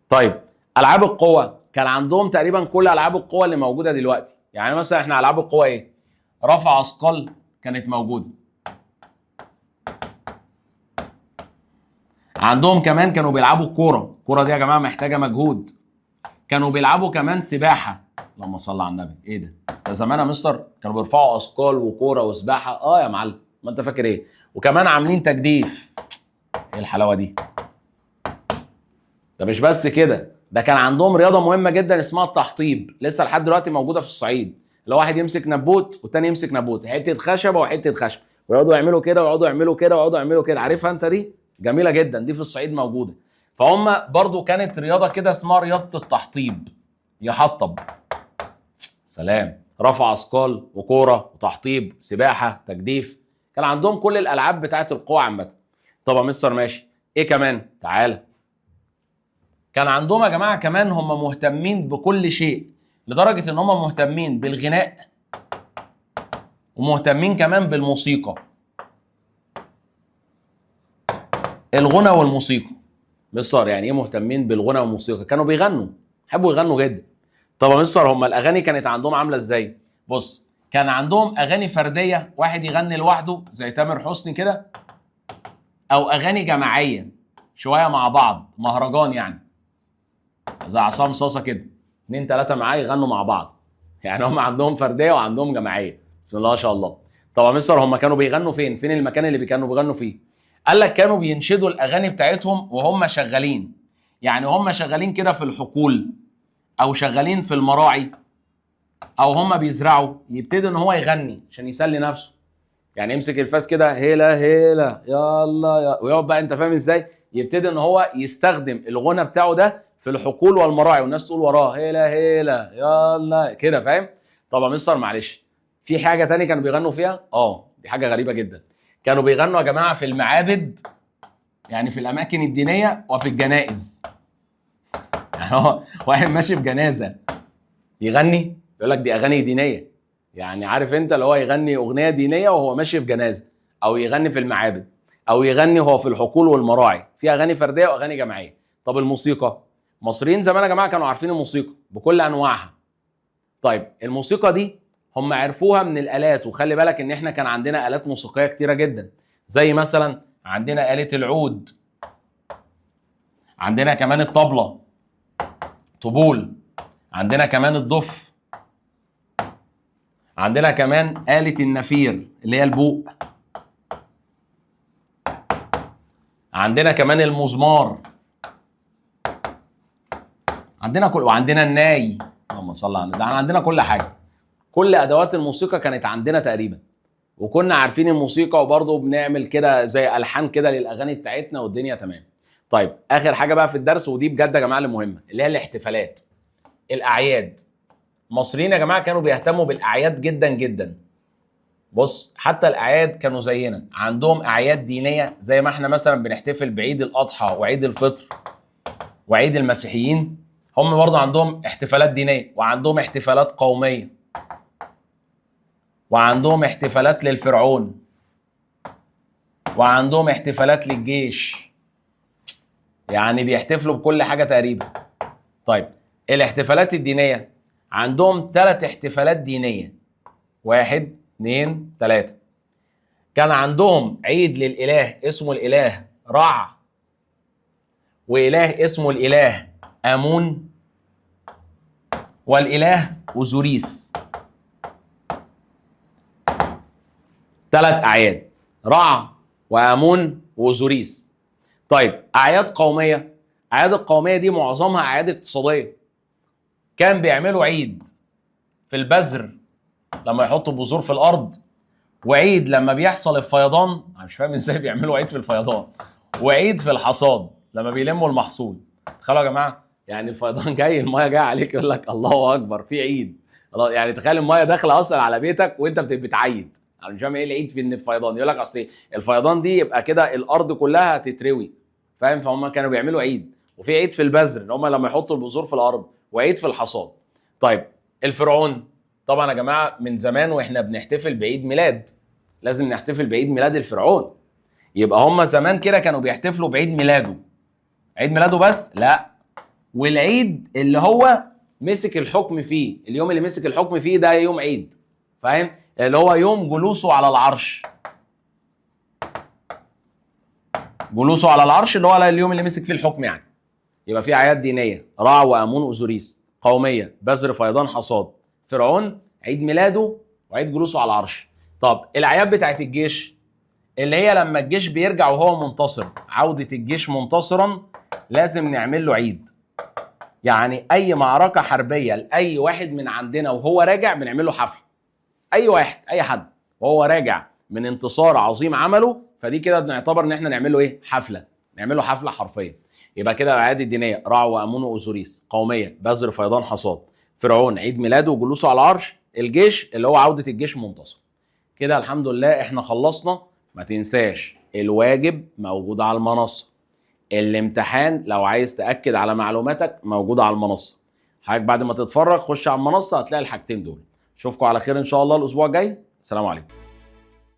طيب العاب القوة كان عندهم تقريبا كل العاب القوة اللي موجودة دلوقتي. يعني مثلا احنا العاب القوة ايه؟ رفع اثقال كانت موجودة عندهم، كمان كانوا بيلعبوا الكورة. الكورة دي يا جماعة محتاجه مجهود. كانوا بيلعبوا كمان سباحة. اللهم صل على النبي، ايه ده؟ ده زمان يا مستر كانوا بيرفعوا اثقال وكوره وسباحه. اه يا معلم، ما انت فاكر ايه؟ وكمان عاملين تجديف. ايه الحلاوة دي؟ ده مش بس كده، ده كان عندهم رياضة مهمة جدا اسمها التحطيب، لسه لحد دلوقتي موجودة في الصعيد. لو واحد يمسك نبوت والتاني يمسك نبوت، حتة خشبه وحتة خشبه، ويقعدوا يعملوا كده ويقعدوا يعملوا كده ويقعدوا يعملوا كده. عارفها انت دي؟ جميلة جدا دي، في الصعيد موجودة. فهم برضو كانت رياضة كده اسمها رياضة التحطيب، يحطب. سلام. رفع اثقال وكوره وتحطيب، سباحة، تجديف، كان عندهم كل الالعاب بتاعت القوة عامة. طب يا مستر ماشي، ايه كمان؟ تعالى. كان عندهم يا جماعة كمان هم مهتمين بكل شيء، لدرجة ان هم مهتمين بالغناء ومهتمين كمان بالموسيقى. الغنى والموسيقى. مستر يعني ايه مهتمين بالغنى والموسيقى؟ كانوا بيغنوا، حبوا يغنوا جدا. طب يا مستر هم الاغاني كانت عندهم عامله ازاي؟ بص، كان عندهم اغاني فردية، واحد يغني لوحده زي تامر حسني كده، او اغاني جماعية شوية مع بعض، مهرجان يعني. زي عصام صاصه كده، 2 3 معاه يغنوا مع بعض. يعني هم عندهم فردية وعندهم جماعية، بسم الله ما شاء الله. طب يا مستر هم كانوا بيغنوا فين؟ فين المكان اللي كانوا بيغنوا فيه؟ قال لك كانوا بينشدوا الاغاني بتاعتهم وهم شغالين. يعني هم شغالين كده في الحقول، او شغالين في المراعي، او هم بيزرعوا، يبتدي ان هو يغني عشان يسلي نفسه. يعني يمسك الفاس كده، هيلا هيلا يلا يا، ويقعد بقى، انت فاهم ازاي؟ يبتدي ان هو يستخدم الغنى بتاعه ده في الحقول والمراعي، والناس تقول وراه هيلا هيلا يلا كده، فاهم؟ طب يا مستر معلش، في حاجة تانية كانوا بيغنوا فيها؟ دي حاجة غريبة جدا. كانوا بيغنوا يا جماعة في المعابد، يعني في الاماكن الدينية، وفي الجنائز. يعني هو واحد ماشي في جنازه يغني، يقول لك دي اغاني دينية. يعني عارف انت اللي هو يغني اغنية دينية وهو ماشي في جنازه، او يغني في المعابد، او يغني وهو في الحقول والمراعي. في اغاني فردية واغاني جماعية. طب الموسيقى، المصريين زمان يا جماعة كانوا عارفين الموسيقى بكل انواعها. طيب الموسيقى دي هم عرفوها من الالات، وخلي بالك ان احنا كان عندنا الات موسيقية كتيرة جدا، زي مثلا عندنا آلة العود، عندنا كمان الطبلة طبول، عندنا كمان الدف، عندنا كمان آلة النفير اللي هي البوق، عندنا كمان المزمار، عندنا كل، وعندنا الناي، اللهم صل على النبي. ده عندنا كل حاجة، كل أدوات الموسيقى كانت عندنا تقريبا، وكنا عارفين الموسيقى، وبرضه بنعمل كده زي ألحان كده للأغاني بتاعتنا، والدنيا تمام. طيب آخر حاجة بقى في الدرس، ودي بجد يا جماعة اللي مهمة، اللي هي الاحتفالات، الأعياد. المصريين يا جماعة كانوا بيهتموا بالأعياد جدا جدا. بص، حتى الأعياد كانوا زينا، عندهم أعياد دينية زي ما احنا مثلا بنحتفل بعيد الأضحى وعيد الفطر وعيد المسيحيين، هم برضه عندهم احتفالات دينية، وعندهم احتفالات قومية، وعندهم احتفالات للفرعون، وعندهم احتفالات للجيش. يعني بيحتفلوا بكل حاجة تقريبا. طيب الاحتفالات الدينية عندهم 3 احتفالات دينية، 1 2 3. كان عندهم عيد للإله اسمه الإله رع، وإله اسمه الإله آمون، والإله أوزوريس. 3 أعياد، رع وآمون وأوزوريس. طيب أعياد قومية، أعياد القومية دي معظمها أعياد اقتصادية. كان بيعملوا عيد في البذر لما يحطوا بذور في الأرض، وعيد لما بيحصل الفيضان، أنا مش فاهم إزاي بيعملوا عيد في الفيضان، وعيد في الحصاد لما بيلموا المحصول. تخيلوا يا جماعة، يعني الفيضان جاي، المايه جاية عليك، يقول لك الله أكبر في عيد. يعني تخيل المايه داخلة أصلا على بيتك وأنت بتعيد. أنا مش فاهم إيه العيد في إن الفيضان، يقول لك أصل الفيضان دي يبقى كده الأرض كلها هتتروي، فاهم؟ فهم كانوا بيعملوا عيد، وفي عيد في البذر إن هم لما يحطوا البذور في الأرض، وعيد في الحصاد. طيب الفرعون، طبعا يا جماعة من زمان واحنا بنحتفل بعيد ميلاد، لازم نحتفل بعيد ميلاد الفرعون. يبقى هم زمان كده كانوا بيحتفلوا بعيد ميلاده. عيد ميلاده بس؟ لا، والعيد اللي هو مسك الحكم فيه، اليوم اللي مسك الحكم فيه ده يوم عيد، فاهم؟ اللي هو يوم جلوسه على العرش. جلوسه على العرش اللي هو اليوم اللي مسك فيه الحكم يعني. يبقى في اعياد دينية، رع وامون اوزوريس، قومية، بذر فيضان حصاد، فرعون عيد ميلاده وعيد جلوسه على العرش. طب الاعياد بتاعت الجيش اللي هي لما الجيش بيرجع وهو منتصر، عودة الجيش منتصرا لازم نعمل له عيد. يعني اي معركة حربية لأي واحد من عندنا وهو راجع بنعمل له حفلة. اي واحد، اي حد وهو راجع من انتصار عظيم عمله، فدي كده بنعتبر ان احنا نعمل له ايه؟ حفلة، نعمل له حفلة حرفيا. يبقى كده الاعياد الدينية، رع وامون واوزوريس، قومية، بذر فيضان حصاد، فرعون عيد ميلاده وجلوسه على العرش، الجيش اللي هو عودة الجيش منتصر. كده الحمد لله احنا خلصنا. ما تنساش الواجب موجود على المنصة، الامتحان لو عايز تأكد على معلوماتك موجود على المنصة. حضرتك بعد ما تتفرج خش على المنصة هتلاقي الحاجتين دول. اشوفكم على خير ان شاء الله الاسبوع الجاي. السلام عليكم.